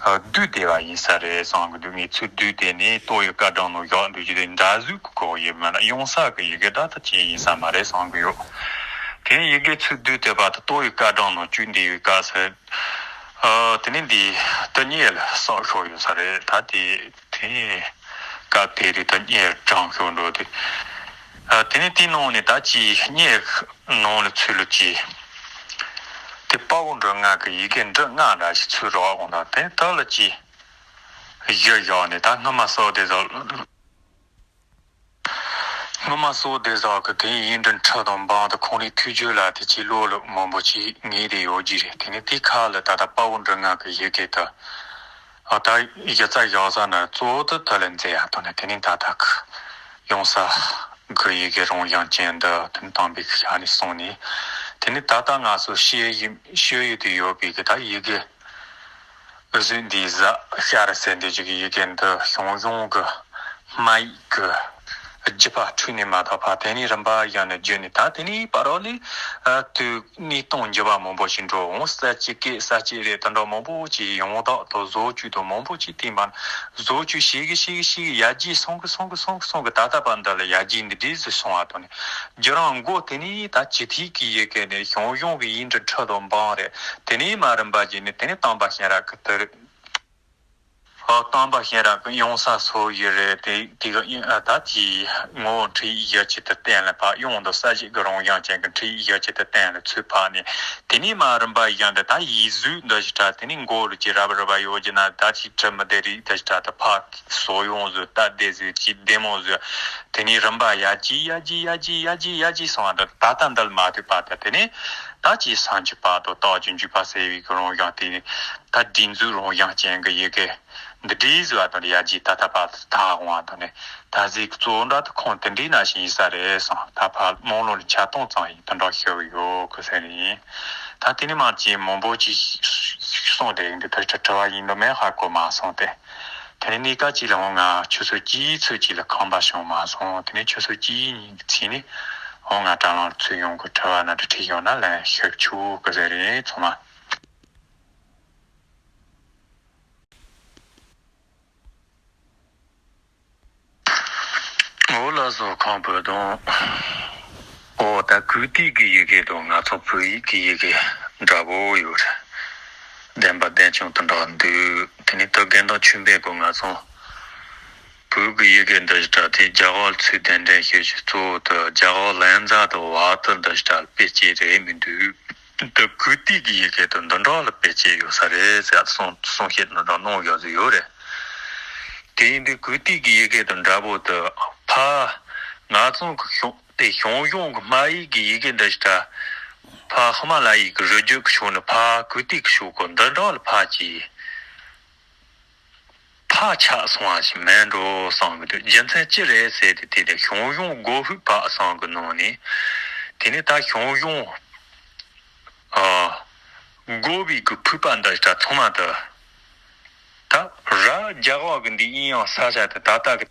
བསྡུས་བསྡད་པ་ཡིན་ས་རེད་བསམ་གི་འདུག་ངས་ཚུར་བསྡུས་བསྡད་ནས་ལྟོ་ཡི་སྐར་གྲངས་ནང་བཞག་འདུག་རྒྱུ་དེ་འདྲ་བཟོའི་གི་གོ་ཡི་མིན་ལ་ཡོང་ས་གི་ཡི་གེ་འདྲ་ད་ཅི་ཡིན་ས་མ་རེད་བསམ་གི་ཡོད། དེ་ཡི་གེ་ཚུར་བསྡུས་བསྡད་པ་དེ་ལྟོ་ཡི་སྐར་གྲངས་ནང་བཅུག་འདི་ཡི་སྐབས་སུ། ཨ་དེ་ནས་འདི་དེ་གཉེར་ལ་བསགས་ཤོར་ཡོད་ས་རེད། ད་དེ་དེ་སྐབས་དེ་རེད། དེ་གཉེར་གྲངས་ཤོར་འགྲོ་དེ། ཨ་དེ་ནས་དེའི་ནང་ནས་ད་ཅི་གཉེར་ནང་ལ་ཚུད་ལ་ཅི། དེ་དཔའ་བོ་མགྲིན་ངག་གི་ཡི་གེ་འབྲུ་ལྔ་འདྲ་ཞིག་ཚུད་རོགས་འོང་དང་དེ་དག་ལ་ཅི། གཞི་བཞག་ནས་ད་སྔོན་མ་སོགས་དེ་ཚོ། སྔོན་མ་སོགས་དེ་ཟག་གི་དེ་ཡིག་འབྲུ་ཁྲི་དང་འབུམ་དང་ཁོང་རིག་ཐོས་རྒྱུ་ལ་དེ་ཅི་ལོ་ལོ་མང་པོ་ཅིག་ངེས་ཏེ་ཡོད་ཀྱི་རེད། དེ་ནས་དེ་ཁ་ལ་ད་ལྟ་དཔའ་བོ་མགྲིན་ངག་གི་ཡི་གེ་དེ་ཨ་ད་གཞི་རྩ་བཞག་ས་ན་གཙོ་བོ་དེ་དེ་ལ་མཛད་ཡ་དང་ནས་དེ་ནས་ད་ལྟ་གི་ཡོང་ས་གི་ཡི་གེ་རང་བཞིན་ཅན་འདི་དེ་ནས་དམ་པའི་ཞལ་ནས་གསུངས་ནས་ དེ་ནི་ད་ལྟ་ང་ཚོ་ཤེས་ཡོན་ཤེས་ཡོན་དུ་ཡོད་པའི་གི་ད་ཡི་གེ་གཟུགས་འདི་ཟ་ཤ་ར་ཟེར་འདི་ཅིག་གི་ཡི་གེ་འདི་ཞང་ཞུང་གི་སྨྲ་ཡིག་གི་རྒྱུད་པ་འཁྲུལ་ནས་མ་དག་པ་དེ་ནི་རིམ་པ་ཡང་ནས་བརྒྱུད་ནས། ད་དེ་ནི་བར་རོ་ནི་དུས་གནས་སྟངས་འགྱུར་བ་མང་པོ་ཞིག་འགྲོ་འོང་། ས་བཅད་སྐད་ས་བཅད་རེ་དེ་འདྲ་མང་པོ་ཅིག་ཡོང་དག་དང་བཟོ་བཅོས་དང་མང་པོ་ཅིག་བསྟན་པ་ནི། བཟོ་བཅོས་བྱེད་གི་བྱེད་གི་བྱེད་གི་ཡར་རྒྱས་སོང་གི་སོང་གི་སོང་གི་སོང་གི་ད་ལྟ་བར་འདི་ལ་ཡར་རྒྱས་འདི་འདྲས་སུ་སོང་བ་དང་ནི། རྒྱུ་རང་མགོ་དེ་ནི་ད་སྤྱི་འཐུས་ཀྱི་ཡི་གེ་ནས་ཞང་ཞུང་གི་ཡིག་འབྲུ་ཁྲི་དང་འབུམ་རེད། དེ་ནས་མ་རིམ་པ་བརྒྱུད་ནས་དེ་ནས་སྟོན་པ་གཤེན་རབ་ཀྱི་དུས་རབས། ཨོ། སྟོན་པ་གཤེན་རབ་ཀྱི་ཡང་སྲིད་སོགས་ཡོད་རེད། དེ་དེ་གི་ཨ་ད་དེའི་ངོ་བོ་འཕྲུལ་ཡིག་ཡིག་ཆ་དུ་བསྟན་ལ་ཕར། དབྱངས་དང་གསལ་བྱེད་ཀྱི་རང་བཞིན་ཅན་གྱི་འཕྲུལ་ཡིག་ཡིག་ཆ་དུ་བསྟན་ལ་ཚུར་ཕབ་ནས། དེ་ནས་མ་རིམ་པ་བཞིན་དུ་ད་ཡིག་གཟུགས་འདི་ཞིག་ད་དེ་ནས་མགོ་ལ་ཅི་ར་བ་ར་བ་ཡོད་ཀྱི་ན། ད་ཅི་བྲི་མི་བདེ་རིགས་འདི་ཞིག་ད་ད་ཕར་སོ་ཡོང་བཟོས། སྟབས་བདེ་བཟོས། ཅི་བདེ་མོ་བཟོས། དེ་ནས་རིམ་པ་ཡར་རྒྱས་ཡར་རྒྱས་ཡར་རྒྱས་ཡར་རྒྱས་ཡར་རྒྱས་སོང་བ་ད་ད་ལྟ་འདི་ལ་མ་ཐུག་པ་ད། དེ་ནས་ད་ཅི་སངས་རྒྱས་པ་དང་རྟགས་ཀྱི་འཇུག་པ་ཟེར་བའི་གི་རང་བཞིན་དེ་ནས་ད་སྒྲིག་འཛུགས་རང་བཞིན་ཅན་གྱི་ཡི་གེ་འདི་འདྲའི་བཟོ་བ་དང་ཡར་རྒྱས་ད་ལྟ་བར་དུ་ད་འོང་བ་དང་ནི། ད་གཟིགས་གཙོ་བོ་འདྲ་དུ་ཁོང་དེ་འདྲའི་ནང་བཞིན་ཡིན་ས་རེད་བསམ། ད་ཕར་དམངས་ལོག་ལ་ཆ་ཏོང་ཙང་ཡིན་དེ་འདྲ་ཤོད་ཡོད་ཁོ་ཟེར་ནི་ཡིན། ད་དེ་ནི་མང་ཆེ་མང་པོ་ཅིག་གསུངས་བསྡད་ཡིན་འདི་ད་ཆ་དྲི་བ་ཡིན་འདི་མེད་ཧ་གོ་མ་སོང་སྟེ། དེ་ནི་གནས་སྐབས་ཅིག་ལ་འོང་ང་ཆུ་ཚོད་གཅིག་ཚོད་ཅིག་ལ་ཁང་པ་བྱུང་མ་སོང་། དེ་ནི་ཆུ་ཚོད་གཅིག་ཉིན་གྱི་ཚེ་ནི་འོང་ང་དྲ་ལམ་ཚུར་ཡོང་གི་དྲི་བ་ན་དྲི་ཁྲིད་ཡོང་ན་ལན་ཤོད་ཆོག་གི་ཟེར་རེད་ཚང་མ། འོ་ལགས་སོ། ཁམས་བོད་དང་། འོ་ད་གུས་ཏི་གི་ཡི་གེ་དང་ང་ཚོ་བོད་ཡིག་གི་ཡི་གེ་འདྲ་པོ་ཡོད་རེད། ལྡན་པ་ལྡན་ཆུང་དུ་འདྲ་འདུག་དེ་ནི་ད་རྒན་དང་ཆོས་འཕེལ་གོ་ང་ཚོ་བོད་ཀྱི་ཡི་གེ་འདི་ཞིག་དྲ་དེ་རྒྱ་གར་ཚུར་གདན་འདྲེན་ཞུ་ཞུ་གཙོ་བོ་དུ་རྒྱ་གར་ལན་ཛ་དང་བ་ཏི་འདི་ཞིག་དྲ་དཔེ་སྐྱེལ་རེད་མི་འདུག་འདི་གུས་ཏི་གི་ཡི་གེ་དང་འདི་འདྲ་ལ་དཔེ་ཅིག་ཡོད་ས་རེད་ཟེར་གསུང་གསུང་བཤད་འདི་འདྲ་གནང་ཡོད་ཟེར་ཡོད་རེད། དེ་ཡིན་དུས་གུས་ཏི་གི་ཡི་གེ་དང་འདྲ་པོ་དུ་ཕ་ང་ཚོ་གི་ཞང་དེ་ཞང་ཞུང་གི་སྨྲ་ཡིག་གི་ཡི་གེ་འདི་ཞིག་ཕ་ཧི་མ་ལ་ཡའི་གི་རི་རྒྱུད་ཀྱི་ཕྱོགས་ནས་ཕ་གུས་ཏི་གི་ཕྱོགས་གོ་འདི་འདྲ་ལ་ཕ་ཅིག་ཕར་ཆགས་སོང་བ་ཞིག་མེད་འགྲོ་བསམ་གི་འདུག་རྒྱུ་མཚན་ཅི་རེད་ཟེར་ཏེ་དེ་ནས་ཞང་ཞུང་སྒོ་ཕུག་པ་བསམ་གི་ནང་ནས། དེ་ནས་ད་ཞང་ཞུང་ཨ་སྒོ་བའི་གི་ཕུག་པ་འདི་ལྟ་ཚང་མ་དུ་ད་ར་རྒྱ་གར་གི་འདི་ཡིན་ཡང་ས་ཆ་དེ་ད་ལྟ་གི་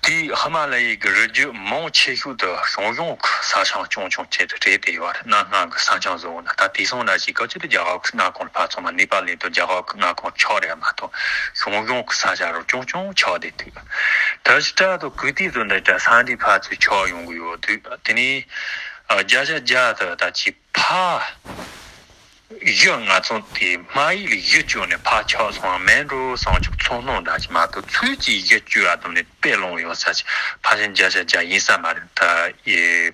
དེའི་ཧི་མ་ལ་ཡའི་གི་རི་རྒྱུད་མང་ཆེ་ཤོས་དུ་ཞང་ཞུང་གི་ས་ཆ་ཆུང་ཆུང་ཆེད་དུ་རེད་དེ་ཡོད་རེད། གནའ་སྔ་གི་ས་ཆ་བཟོ་བ་ན་ད་དེང་སང་ན་ཞིག་ག་ཅི་དུ་རྒྱ་གར་གི་མངའ་ཁོངས་ཕར་ཚང་མ་ནེ་པ་ལི་དུ་རྒྱ་གར་གི་མངའ་ཁོངས་ཆགས་རེད་མ་གཏོགས་ཞང་ཞུང་གི་ས་ཆ་རུ་ཆུང་ཆུང་ཆགས་བསྡད་དུས། ད་ཅི་ལྟར་དུ་གུས་ཏི་དུ་འདི་ལྟར་ས་འདི་ཕར་ཚུར་ཆགས་ཡོང་གི་ཡོད་དུས། དེ་ནས་རྒྱ་ཆ་རྒྱ་དུ་ད་ཅི་ཕ་གཞི་ང་ཚོ་དེ་སྨྲ་ཡིག་ལ་གཞི་བཅོལ་ནས་ཕར་ཆགས་སོང་བ་མེད་འགྲོ་བསམ་ཆོག་ཚོར་སྣང་འདྲ་ཞིག་མ་གཏོགས་ཚུལ་གྱིས་གཞི་བཅོལ་བ་དང་ནི་དཔེ་ལོང་ཡོད་ས་ཞིག་ཕ་ཞན་རྒྱ་ཆ་རྒྱ་ཡིན་ས་མ་རེད། ད་ཡི་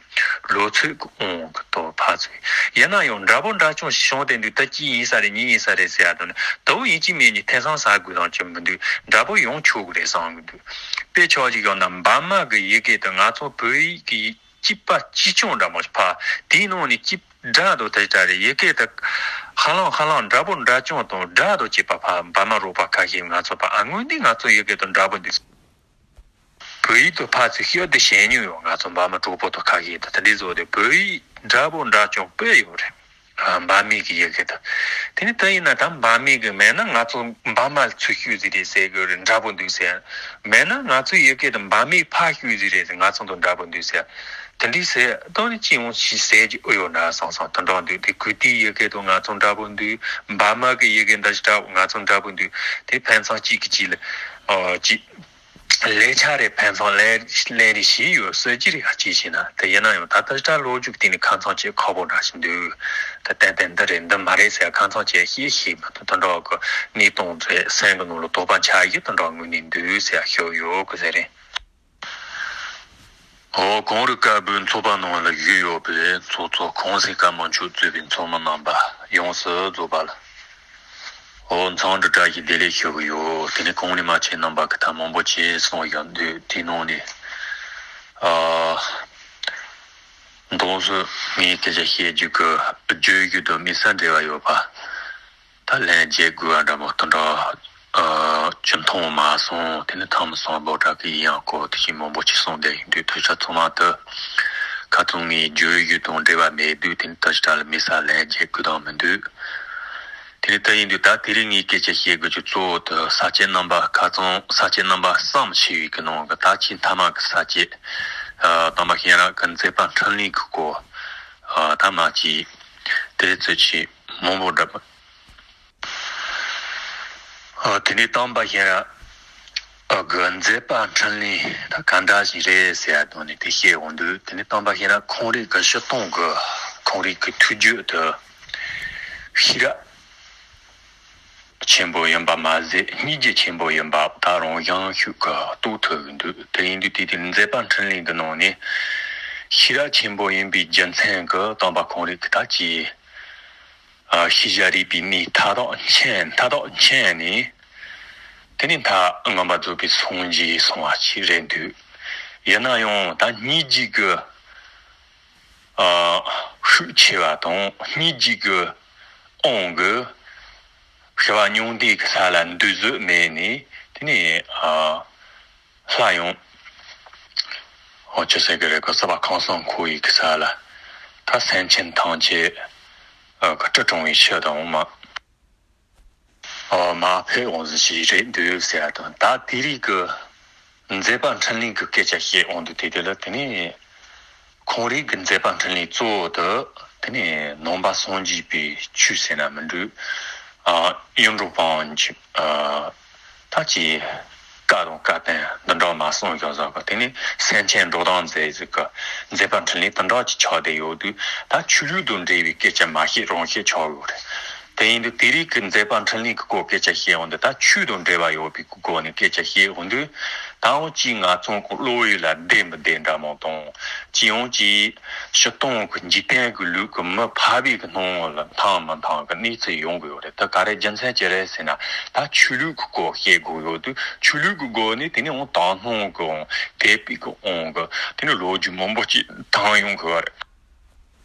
ལོ་ཚོད་ཀྱི་དབང་གི་ཐོག་ཕར་ཚུར་ཡིན་ན་ཡང་འདྲ་པོ་འདྲ་ཆུང་ཞིག་བྱུང་བསྡད་འདུག་ད་གཅིག་ཡིན་ས་རེད་གཉིས་ཡིན་ས་རེད་ཟེར་ཡ་དང་ནི་ད་བོ་ཡིན་གཅིག་མིན་གཉིས་ཐེ་ཚོམ་ཟ་དགོས་དང་ཅི་མི་འདུག་འདྲ་པོ་ཡོང་ཆོག་གི་རེད་བསམ་གི་འདུག་དཔེ་ཆ་ཞིག་ཡོད་ན་འབར་མ་གི་ཡི་གེ་དང་ང་ཚོ་བོད་ཡིག་གི་གཅིག་པ་གཅིག་རྐྱང་འདྲ་མོ་ཞིག་ཕར་དེའི་ནང་ནས་གཅིག་སྒྲ་དང་དེ་ལྟར་རེད། ཡི་གེ་དེ་ཧ་ལམ་ཧ་ལམ་འདྲ་པོ་འདྲ་རྐྱང་དང་སྒྲ་དང་བཅས་པ་ཕར་འབར་མ་རོགས་པ་ཁ་ཤས་ང་ཚོ་ཕར་ཨ་སྔོན་འདི་ང་ཚོ་ཡི་གེ་དང་འདྲ་པོ་འདུག་བོད་ཡིག་དང་ཕར་ཚུར་ཤོད་དེ་ཞེན་མྱོང་ཡོད། ང་ཚོ་འབར་མ་གྲོགས་པོ་དང་ཁ་ཤས་དང་དེ་འདྲའི་བཟོ་དེ་བོད་ཡིག་འདྲ་པོ་འདྲ་རྐྱང་དཔེ་ཡོད་རེད། ཨ་འབར་མའི་གི་ཡི་གེ་དང་། དེ་ནི་དེ་ཡིན་ན་ད་འབར་མའི་གི་མེད་ན་ང་ཚོ་འབར་མ་ཚུར་ཤོད་ཟིག་རེད་ཟེར་གི་རེད། འདྲ་པོ་འདུག་ཟེར། མེད་ན་ང་ཚོ་ཡི་གེ་དང་འབར་མའི་ཕར་ཤོད་ཟིག་རེད་ཟེར། ང་ཚོ་དང་འདྲ་པོ་འདུག་ཟེར། དེ་འདྲའི་ཟེར་ཏོ་ནི་ཅི་ཡོང་ཞིག་ཟེར་གྱི་ཨོ་ཡོད་ན་བསམ་བསམ་དོན་དག་འདུག་དེ་གུས་ཏིའི་ཡི་གེ་དང་ང་ཚོ་འདྲ་པོ་འདུག་འབར་མ་གི་ཡི་གེ་འདི་ཞིག་འདྲ་པོ་ང་ཚོ་འདྲ་པོ་འདུག་དེ་ཕན་ཚུན་གཅིག་གིས་གཅིག་ལ་ཨོ་གཅིག་ལས་ཆ་རེ་ཕན་ཚུན་ལས་ལས་རེ་བྱས་ཡོད་སྲིད་ཀྱི་རེད། ཨ་ཅེ་བྱས་ན་དེ་ཡིན་ན་ཡང་ད་ལྟ་ལྟ་ལོ་རྒྱུས་དེ་ནི་ཁ་མཚང་བཅད་ཁག་པོ་འདྲ་ཞིག་འདུག་ད་ཏན་ཏན་འདི་རེད་འདི་མ་རེད་ཟེར་ཁ་མཚང་བཅད་ཤེས་ཤེས་མ་གཏོགས་དོན་དག་གི་གནས་སྟངས་ཚོའི་སེམས་ཀྱི་ནང་ལ་དོགས་པ་འཆར་གཞི་དོན་དག་དངོས་གནས་འདུག་ཟེར་ཤོད་ཡོད་གི་ཟེར་རེད། འོ་གངས་རི་དཀར་པོའི་ཚོགས་པ་ནང་ལ་བཞུགས་ཡོད་པའི་ཚོགས་གཙོ་གོང་ས་སྐྱབས་མགོན་མཆོག་གཙོས་པའི་ཚོགས་མི་རྣམ་པ་ཡོངས་སུ་རྫོགས་པ་ལ། འོ་འཚམས་འདྲི་བཀྲ་ཤིས་བདེ་ལེགས་ཞུ་གི་ཡོད། དེ་ནས་གོང་ནས་མ་ཁྱེད་རྣམ་པ་གི་ཐད་མང་པོ་ཅིག་གསུངས་ཡོད་འདུག་དེའི་ནང་ནས་ཨ་མདང་སུ་ངས་སྐད་ཆ་བཤད་རྒྱུ་གི་བརྗོད་རྒྱུ་དང་དམིགས་བསལ་འབྲེལ་བ་ཡོད་པ། ད་ལན་རྒྱག་དགོས་པ་འདྲ་མོ་དེ་འདྲ་ཨ་ཅི་མཐོང་མ་སོང་། དེ་ནས་ཐང་མི་སོང་བོ་དྲག་གི་ཡིན་ཡང་གོ་དེ་བཞིན་མང་པོ་ཅིག་གསུངས་བསྡད་ཡིན་དུས་ཐོས་ཆ་ཚང་མ་དུ་ཁ་ ཁ་ཚང་ངའི་བརྗོད་ཡུལ་དང་འབྲེལ་བ་མེད་དུས་དེ་ནི་ད་ཞིག་ལ་མི་ས་ལན་རྒྱག་དགོས་དོན་མི་འདུག་དེ་ནི་ད་ཡིན་དུས་ད་དེ་རིང་ངའི་སྐད་ཆ་བཤད་དགོས་ཀྱི་གཙོ་བོ་དེ་ས་སྐྱ་རྣམ་པ་ཁ་ཚང་ས་སྐྱ་རྣམ་པ་བསམ་ཤེས་པའི་གི་ནང་གི་ད་ཆེས་མཐའ་མ་གི་ས་སྐྱ་ཨ་དམ་པ་གཤེན་རབ་གི་མཛད་པ་འཕྲིན་ལས་གི་སྐོར་ཨ་ད་མ་གཅིག་དེ་ཚོད་ཆེས་མང་པོ་འདྲ་པོ། ཨ་དེ་ནས་དམ་པ་གཤེན་རབ་ཨ་གི་མཛད་པ་འཕྲིན་ལས་ད་ག་འདྲ་ཞིག་རེད་ཟེར་ཡ་དོན་ནི་དེ་བཤད་འོང་དུས་དེ་ནས་དམ་པ་གཤེན་རབ་ཁོང་རིག་གི་སྤྱིར་བཏང་གི་ཁོང་རིག་གི་ཐུགས་རྒྱུད་དུ་ཤེས་རབ་ཆེན་པོ་ཡིན་པ་མ་ཟད་སྙིང་རྗེ་ཆེན་པོ་ཡིན་པ་ད་རང་བཞིན་ཤུགས་ཀྱིས་རྟོགས་ཐུབ་ཀྱི་འདུག་དེ་ཡིན་དུས་དེ་དེ་མཛད་པ་འཕྲིན་ལས་ཀྱི་ནང་ནས་ཤེས་རབ་ཆེན་པོ་ཡིན་པའི་རྒྱུ་མཚན་གྱིས་དམ་པ་ཁོང་རིག་གི་ད་ཅི། ཨ་ཤེས་བྱ་རིག་པའི་གནས་མཐའ་དག་མཁྱེན་མཐའ་དག་མཁྱེན་ནས་དེ་ནས་མཐར་མངོན་པར་རྫོགས་པའི་སངས་རྒྱས་སོང་བ་ཞིག་རེད་འདུག་ཡིན་ན་ཡང་ད་སྙིང་རྗེ་གི་ཨ་ཤུགས་ཆེ་བ་དང་སྙིང་རྗེ་གི་དབང་གིས་ཤི་བ་མྱང་འདས་ཀྱི་ས་ལ་འདུ་བཟོད་མེད་ནས་དེ་ནས་ཨ། སླར་ཡང་། འོ་ཅི་ཟེར་གི་རེད་གི་སྲིད་པ་ཁམས་གསུམ་འཁོར་བའི་གི་ས་ལ། ད་སེམས་ཅན་ཐམས་ཅད་ཨ་གི་སྐྲག་སྲུང་བའི་ཕྱིར་དུ་འོང་མ། ཨ་མ་ཕེབས་འོང་ཟིག་ཞིག་རེད་འདུག་ཟེར་ཡ་དང་ད་དེ་རིགས་གི་མཛད་པ་འཕྲིན་ལས་གི་སྐད་ཆ་བཤད་འོང་དུས་དེ་དེ་ལ་དེ་ནས། ཁོང་རིག་གི་མཛད་པ་འཕྲིན་ལས་གཙོ་བོ་དེ་དེ་ནས་ནང་པ་སངས་རྒྱས་པའི་ཆོས་ཟེར་ན་མི་འགྲིག་ཨ་གཡུང་དྲུང་བོན་གྱི་ཨ་ད་ཅི་བཀའ་དང་བཀའ་བསྟན་འདི་འདྲ་མ་གསུངས་ཀྱང་བཟང་གི་དེ་ནས་སེམས་ཅན་འགྲོ་དོན་མཛད་ཟིག་གི་མཛད་པ་འཕྲིན་ལས་དེ་འདྲ་ཅིག་ཆགས་བསྡད་ཡོད་དུས་ད་ཆོས་ལུགས་དང་འབྲེལ་བའི་སྐད་ཆ་མ་བཤད་རང་བཤད་ཆགས་ཡོད་རེད། དེ་ཡིན་དུས་དེ་རིགས་ཀྱི་མཛད་པ་འཕྲིན་ལས་ཀྱི་སྐོར་སྐད་ཆ་བཤད་འོང་དུས་ད་ཆོས་དང་འབྲེལ་བ་ཡོད་པའི་སྒོ་ནས་སྐད་ཆ་བཤད་འོང་དུས་ད་འོང་ཅིག་ང་ཚོ་གི་བློ་ཡུལ་ལ་བདེ་མི་བདེ་འདྲ་མོ་དང་ཅི་ཡང་ཅིག་སྤྱིར་བཏང་གི་འཇིག་རྟེན་གྱི་ལུགས་ཀྱི་མི་ཕལ་པའི་གི་སྣང་བ་ལ་འཐམ་མི་འཐམ་གི་གནས་ཚུལ་ཡོང་གི་ཡོད་རེད། ད་ག་རེ་རྒྱུ་མཚན་ཅི་རེད་ཟེར་ན་ད་ཆོས་ལུགས་ཀྱི་སྐོར་བཤད་དགོས་ཡོད་དུས་ཆོས་ལུགས་ཀྱི་སྒོ་ནས་དེ་ནས་འོང་དག་སྣང་གི་འོང་དད་པའི་གི་འོང་གི་དེ་ནས་ལོ་རྒྱུས་མང་པོ་ཅིག་བཏང་ཡོང་གི་ཡོད་རེད།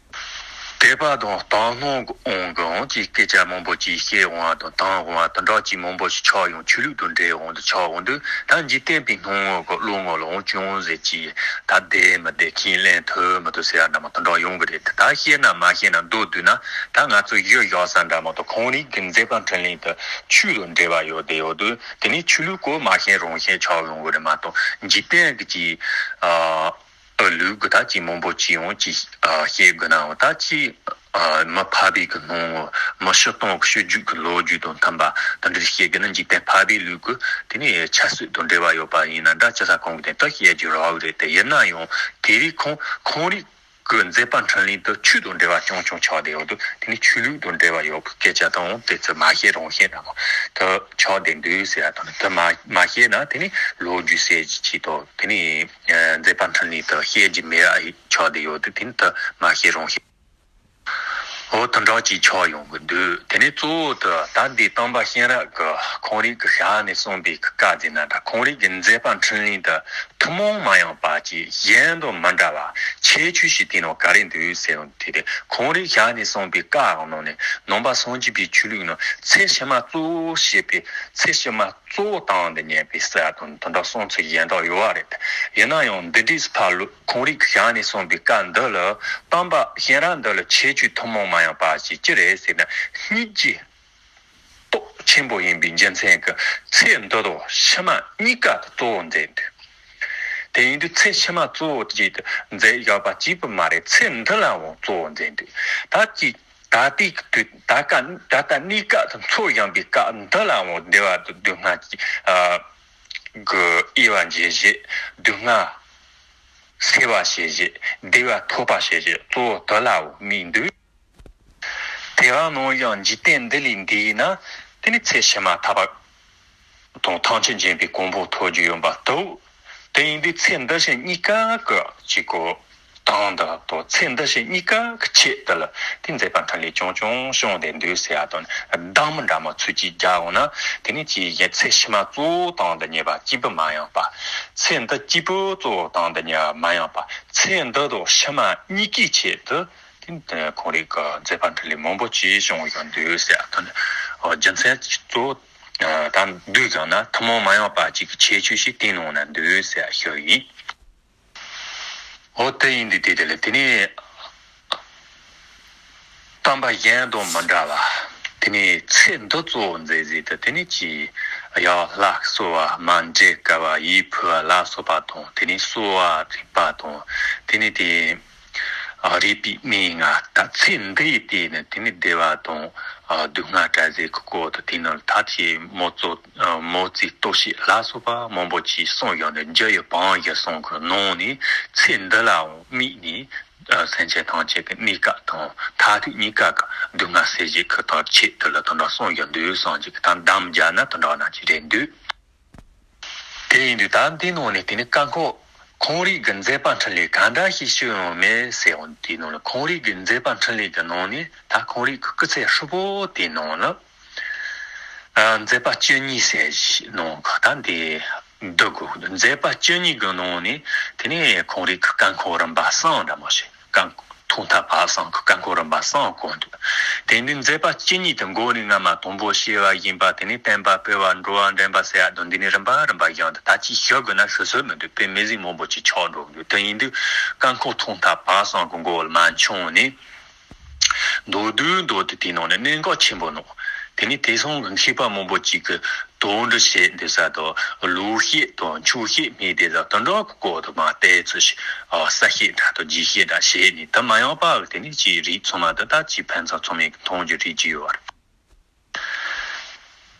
དད་པ་དང་དག་སྣང་གི་དབང་གིས་འོང་ཅིག་སྐད་ཆ་མང་པོ་ཅིག་བཤད་འོང་བ་དང་བཏང་འོང་བ་དེ་འདྲ་ཅིག་མང་པོ་ཞིག་ཆགས་ཡོང་ཆོས་ལུགས་དང་འབྲེལ་འོང་དུ་ཆགས་འོང་དུས་ད་འཇིག་རྟེན་པའི་སྣང་ངོ་གི་བློ་ངོ་ལ་འོང་ཅུང་ཟད་ཅིག་ད་བདེ་མི་བདེ་ཁས་ལེན་ཐུབ་མི་ཐུབ་ཟེར་ཡ་འདྲ་མོ་དེ་འདྲ་ཡོང་གི་རེད། ད་བཤད་ན་མ་བཤད་ན་མདོར་བསྡུས་ན་ད་ང་ཚོ་གཞི་བཞག་ས་འདྲ་མོ་དང་ཁོང་རིག་གི་མཛད་པ་འཕྲིན་ལས་དེ་ཆོས་དང་འབྲེལ་བ་ཡོད་བསྡད་ཡོད་དུས་དེ་ནས་ཆོས་ལུགས་སྐོར་མ་བཤད་རང་བཤད་ཆགས་ཡོང་གི་རེད་མ་གཏོགས་འཇིག་རྟེན་གྱི་ཅིག་ཨ། ལུགས་ཀྱི་ད་ཅིག་མང་པོ་ཅིག་ཡོང་ཅིག་ཨ་བཤད་དགོས་ནའང་ད་ཅིག་ཨ་མི་ཕལ་པའི་གི་སྣང་ངོ་མི་སྤྱིར་བཏང་གི་སྤྱོད་འཇུག་གི་ལོ་རྒྱུས་དང་མཐུན་པ་དེ་འདྲ་བཤད་དགོས་ན་འཇིག་རྟེན་ཕལ་པའི་ལུགས་ཀྱི་དེ་ནས་ཆབ་སྲིད་དང་འབྲེལ་བ་ཡོད་པ་ཡིན་ན་འདྲ་ཅི་ས་ཁོང་གི་དེ་ད་བཤད་རྒྱུ་རག་གི་རེད། དེ་ཡིན་ན་ཡང་དེ་རིགས་ཁོང་ཁོང་རིགས་ཀྱི་མཛད་པ་འཕྲིན་ལས་དེ་ཆོས་དང་འབྲེལ་བ་རྐྱང་རྐྱང་ཆགས་བསྡད་ཡོད་དུས་དེ་ནས་ཆོས་ལུགས་དང་འབྲེལ་བ་ཡོད་པའི་སྐད་ཆ་དང་དེ་ཚོ་མ་བཤད་རང་བཤད་འདྲ་མོ་དེ་ཆགས་བསྡད་འདུག་ཟེར་ཡ་དང་དེ་མ་མ་བཤད་ན་དེ་ནས་ལོ་རྒྱུས་ཟེར་གྱི་ཅིག་དང་དེ་ནས། མཛད་པ་འཕྲིན་ལས་དེ་བཤད་རྒྱུ་མེད་ཨ་ཡིག་ཆགས་བསྡད་ཡོད་དུས་དེ་ནི་དེ་མ་བཤད་རང་བཤད། འོ་དེ་འདྲ་ཅིག་ཆགས་ཡོང་གི་འདུག་དེ་ནས་གཙོ་བོ་དེ་ད་འདི་དམ་པ་གཤེན་རབ་ཀྱི་ཁོང་རིག་གི་ཞལ་ནས་གསུངས་པའི་བཀའ་ཟེར་ན་འདྲ་ཁོང་རིག་གི་མཛད་པ་འཕྲིན་ལས་དེ་ཐུན་མོང་མ་ཡིན་པ་ཅིག་གཞན་དང་མི་འདྲ་བ་ཁྱད་ཆོས་ཤིག་དེ་ནང་ག་རེ་འདུག་ཟེར་ཡོང་དུས་དེ་ཁོང་རིག་ཞལ་ནས་གསུངས་པའི་བཀའ་ནང་ནས་ནང་པ་སངས་རྒྱས་པའི་ཆོས་ལུགས་ནང་ཚེ་ཕྱི་མ་གཙོ་བོ་བྱེད་པའི་ཚེ་ཕྱི་མ་གཙོ་བོ་དང་དུ་གཉེར་བའི་སྲོལ་དང་དེ་འདྲ་གསུང་ཚུལ་གཞན་དག་ཡོད་པ་རེད། ཡིན་ན་ཡང་འདི་འདྲའི་ཕར་ལུགས་ཁོང་རིག་གི་ཞལ་ནས་གསུངས་པའི་བཀའ་འདི་ལ་དམ་པ་གཤེན་རབ་འདི་ལ་ཁྱད་ཆོས་ཐུན་མོང་མ་ཡིན་པ་ཞིག་ཅི་རེད་ཟེར་ན་སྙིང་རྗེ་སྟོབས་ཆེན་པོ་ཡིན་པའི་རྒྱུ་མཚན་གྱིས་ཚེ་འདི་དང་ཕྱི་མ་གཉིས་ཀ་དུ་གཙོ་བོ་མཛད་འདུག་དེ་ཡིན་དུས་ཚེ་ཕྱི་མ་གཙོ་བོ་ཅིག་ཏུ་མཛད་བཞག་པ་གཅིག་པུ་མ་རེད། ཚེ་འདི་ལའང་གཙོ་བོ་མཛད་འདུག་ད་ཅིག་ད་ལྟའི་དུས་ད་ཀ་ད་ལྟ་གནས་སྐབས་སུ་འཚོ་བཞིན་པའི་སྐབས་འདི་ལའང་བདེ་བ་དང་སྡུག་བསྔལ་གྱི་ཨ་གི་དབྱེ་བ་འབྱེད་བྱེད་སྡུག་བསྔལ་སེལ་བ་བྱེད་བྱེད་བདེ་བ་ཐོབ་པ་བྱེད་བྱེད་གཙོ་བོ་དེ་ལའང་དམིགས་འདུག་དེ་བ་ནང་བཞིན་འཇིག་རྟེན་འདི་ལས་འདས་ན་དེ་ནི་ཚེ་ཕྱི་མ་ཐར་པ་དང་ཐམས་ཅད་མཁྱེན་པའི་གོ་འཕང་ཐོབ་རྒྱུ་ཡིན་པ་ལྟ་བུ། དེ་ཡིན་དུས་ཚེ་འདི་ཕྱི་གཉིས་ཀ་གི་གཅིག་གོ་དང་དུ་དང་ཚེ་འདི་ཕྱི་གཉིས་ཀ་གི་ཆེད་དུ་ལ་དེ་མཛད་པ་འཕྲིན་ལས་རྐྱང་རྐྱང་བྱུང་བསྡད་འདུག་ཟེར་ཡ་དང་གདམས་འདྲ་མོ་ཚུལ་གྱིས་རྒྱག་འོང་ན་དེ་ནི་ཅིའི་ཡན་ཚེ་ཕྱི་མ་གཙོ་བོ་དང་དུ་གཉེར་བ་གཅིག་པུ་མ་ཡིན་པ། ཚེ་འདི་གཅིག་པུ་གཙོ་བོ་དང་དུ་གཉེར་བ་མ་ཡིན་པ། ཚེ་འདི་དང་ཕྱི་མ་གཉིས་ཀའི་ཆེད་དུ། དེ་ཁོང་རིག་གི་མཛད་པ་འཕྲིན་ལས་མང་པོ་ཅིག་བྱུང་ཡོད་འདུག་ཟེར་ཨ་ཐོན། རྒྱུ་མཚན་གཙོ་བོ་ད་འདུག་ཟེར་ན་ཐུན་མོང་མ་ཡིན་པ་ཅིག་གི་ཁྱད་ཆོས་ཤིག་དེའི་ནང་ན་འདུག་ཟེར་ཞུ་ཡིན། འོ་དེ་ཡིན་དུས་དེ་དེ་ལ་དེ་ནས་བསྟན་པ་གཞན་དང་མི་འདྲ་བ། དེ་ནས་ཚེ་འདི་གཙོ་བོ་མཛད་ཟིག་ཏུ་དེ་ནས་ཀྱི་ཡང་ལྷ་གསོལ་བ་སྨན་འབྲས་དཀར་བ་ཡིད་ཕུལ་བ་ལ་སོགས་པ་དང་དེ་ནས་གསོལ་བ་རིག་པ་དང་དེ་ནས་དེ། རིག་པའི་གནས་ལྔ་ད་ཚེ་འདི་ཡི་དུས་ནས་དེ་ནས་བདེ་བ་དང་སྡུག་བསྔལ་བྲལ་ཟེར་གི་སྐོར་དུ་དེ་ནང་ད་ཅི་མོ་ཙོ་མོ་ཙི་ལྟོ་ཤེས་ལ་སོགས་པ་མང་པོ་ཅིག་གསུངས་ཡོད་ནས་རྒྱུ་ཡི་བང་ཡི་གསུང་གི་ནང་ནས་ཚེ་འདི་ལའང་དམིགས་ནས་སེམས་ཅན་ཐམས་ཅད་ཀྱི་གནས་སྐབས་དང་མཐར་ཐུག་གནས་སྐབས་ཀྱི་སྡུག་བསྔལ་སེལ་བྱེད་ཁུ་ཐག་ཆེད་དུ་ལ་དོན་དག་གསུངས་ཡོད་འདུག་གསུངས་ཀྱི་ད་འདམ་རྒྱ་ན་དོན་དག་ན་ཅི་རེད་འདུག་དེ་ཡིན་དུས་ད་འདི་ནང་ནས་དེ་ནི་བཀའ་འཁོར་ཁོང་རིགས་ཀྱི་མཛད་པ་འཕྲིན་ལས་ག་འདྲ་ཞིག་ཞུ་ཡོང་མེད་ཟེར་འོང་དེའི་ནང་ལ་ཁོང་རིགས་ཀྱི་མཛད་པ་འཕྲིན་ལས་ཀྱི་ནང་ནས་ད་ཁོང་རིགས་ཀྱི་སྐུ་ཚེ་ཧྲིལ་པོ་དེའི་ནང་ལ་ཨ་མཛད་པ་བཅུ་གཉིས་ཟེར་ཞིག་ནང་ག་ད་འདི་འདུ་དགོས་མཛད་པ་བཅུ་གཉིས་ཀྱི་ནང་ནས་དེ་ནས་ཁོང་རིགས་ཀྱི་བཀའ་འཁོར་རིམ་པ་གསུམ་འདྲ་མོ་ཞིག་བཀའ་ཐོག་མཐའ་བར་གསུམ་གྱི་བཀའ་འཁོར་རིམ་པ་གསུམ་བསྐོར་འདུག་དེ་ནི་མཛད་པ་བཅུ་གཉིས་དེ་མགོ་ནས་སྔ་མ་དང་པོ་བྱེ་བ་བཞིན་པ་དེ་ནི་བསྟན་པ་སྤེལ་བ་འགྲོ་བ་འདྲེན་པ་ཟེར་ཡག་དང་འདི་ནི་རིམ་པ་རིམ་པ་བཞིན་དུ་ད་ཅི་ཞུ་དགོས་ན་ཞུ་སྲོལ་མི་འདུག་དཔེ་མི་སྲིད་མང་པོ་ཅིག་ཆགས་འགྲོ་གི་འདུག་དེ་ཡིན་དུས་བཀའ་འཁོར་ཐོག་མཐའ་བར་གསུམ་གྱི་མགོ་ལ་མ་མཆོང་ནས་མདོར་བསྡུས་མདོར་བསྡུས་དེའི་ནང་ནས་གནད་འགག་ཆེན་པོ་ནོ། དེ་ནི་དེང་སང་གི་མཁས་པ་མང་པོ་ཅིག་གིས་དོན་འདི་བཤད་འདི་ས་དང་ལུགས་བཤད་དང་ཆོས་བཤད་སྨྲས་དེ་ས་དོན་དག་གི་སྐོར་དུ་མ་བལྟས་ཚུལ་ཞིག་ཨ་གསལ་བཤད་འདྲ་དང་རྒྱས་བཤད་འདྲ་བྱས་ནས་དེ་མ་ཡིན་པ་གི་དེ་ནི་ཅིའི་རིགས་ཚང་མ་དེ་ད་ཅིའི་ཕན་ཚུན་ཚང་མས་མཐོང་རྒྱུ་རིགས་ཀྱི་ཡོད་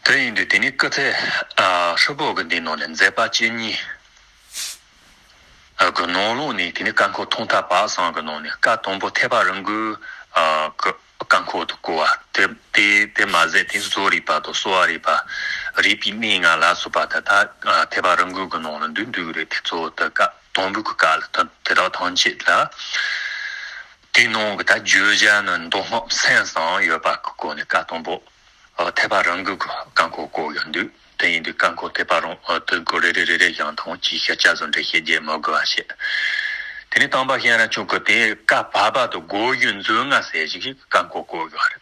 པ་རེད། དེ་ཡིན་དུས་དེ་ནི་སྐུ་ཚེ་ཨ་ཧྲིལ་པོ་གི་འདི་ནང་ནས་མཛད་པ་བཅུ་གཉིས། གི་ནང་ལོགས་ནས་དེ་ནི་བཀའ་འཁོར་ཐོག་མཐའ་བར་གསུམ་གི་ནང་ནས་བཀའ་དང་པོ་ཐེག་པ་རིམ་དགུ་གི་བཀའ་འཁོར་དུ་བསྐོར་བ་དེ་དེ་དེ་མ་ཟད་དེ་བཟོ་རིག་པ་དང་གསོ་བ་རིག་པ་རིག་པའི་གནས་ལྔ་ལ་སོགས་པ་དེ་དག་ཐེག་པ་རིམ་དགུ་གི་ནང་ལ་འདུས་འདུས་རེད། དེ་གཙོ་བོ་དེ་བཀའ་དང་པོ་གི་བཀའ་ལ་དེ་དེ་དག་ཐམས་ཅད་ལ་དེའི་ནང་གི་ད་བརྗོད་བྱ་ནི་མདོ་སྔགས་མཚན་གསུམ་ཡོད་པ་གི་སྒོ་ནས་བཀའ་དང་པོ། ཐེག་པ་རང་གི་བཀའ་འཁོར་བསྐོར་ཡོད་འདུག་དེ་ཡིན་དུས་བཀའ་འཁོར་ཐེག་པ་རང་དུ་འཁོར་རེ་རེ་རེ་རེ་ཡང་དང་ཅིའི་ཤ་ཆ་བཟོ་འདྲེ་ཤེས་རྒྱས་མི་དགོས་པ་བཤད། དེ་ནས་དམ་པ་ཤེས་རབ་མཆོག་གིས་དེ་བཀའ་བར་པ་དུ་སྒོ་བཞི་མཛོད་ལྔ་ཟེར་ཞིག་གི་བཀའ་འཁོར་བསྐོར་ཡོད་རེད།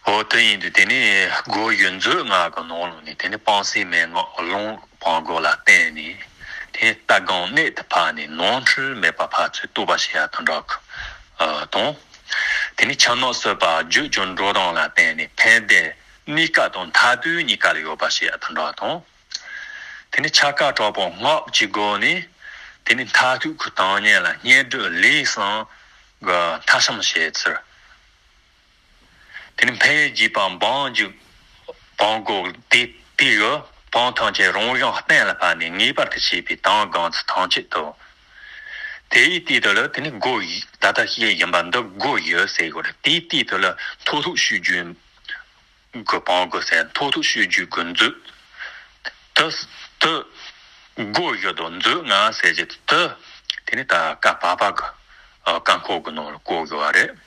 འོ་དེ་ཡིན་དུས་དེ་ནས་སྒོ་བཞི་མཛོད་ལྔ་གི་ནང་ལོགས་ནས་དེ་ནས་སྤང་སེམས་མན་ངག་ལུང་བང་སྒོ་ལ་བརྟེན་ནས་དེ་ནས་ལྟ་སྒོམ་གནད་དུ་ཕབ་ནས་ནོར་འཁྲུལ་མེད་པར་ཕར་ཚུར་རྟོགས་པར་བྱེད་ཡ་དང་འདྲ་གི་དང་། དེ་ནས་ཆ་ནོག་སྲིད་པ་རྒྱུད་ཀྱི་འགྲོ་སྟངས་ལ་བརྟེན་ནས་ཕན་བདེ་གནས་སྐབས་དང་མཐར་ཐུག་གཉིས་ཀ་ལ་ཡོད་པ་ཞིག་ཡ་དང་འདྲ་དང་། དེ་ནས་ཆ་ག་གྲོགས་པོ་སྔགས་ཀྱི་སྒོ་ནས་དེ་ནས་མཐར་ཐུག་གི་བཏང་སྙོམས་ལ་བསྙེན་སྒྲུབ་ལས་གསུམ་གྱི་མཐའ་སྲུང་བྱེད་ཚུལ། དེ་ནས་འཕེལ་རྒྱས་པ་འབངས་ཀྱི་བང་སྒོ་དེ་དེ་གི་བང་ཐམས་ཅད་རང་བཞིན་གཏན་ལ་ཕབ་ནས་ངེས་པར་དུ་བྱེད་པའི་དང་གང་ཚུལ་ཐམས་ཅད་དུ། དེའི་དུས་དུ་ལ་དེ་ནི་སྒོ་བཞི་ད་ལྟ་བཤད་བཞིན་པ་འདི་སྒོ་བཞི་ཟེར་དགོས་རེད། དེའི་དུས་དུ་ལ་མཐོ་ཐོག་ཤོད་རྒྱུའི་གི་བང་སྒོ་ཟེར་མཐོ་ཐོག་ཤོད་རྒྱུའི་གི་མཛོད་དུ་དུ་སྒོ་བཞི་དང་མཛོད་ལྔ་ཟེར་གྱི་དུ་དེ་ནི་ད་བཀའ་བར་པ་གི་བཀའ་འཁོར་གི་ནང་ལ་བསྐོར་དགོས་པ་རེད།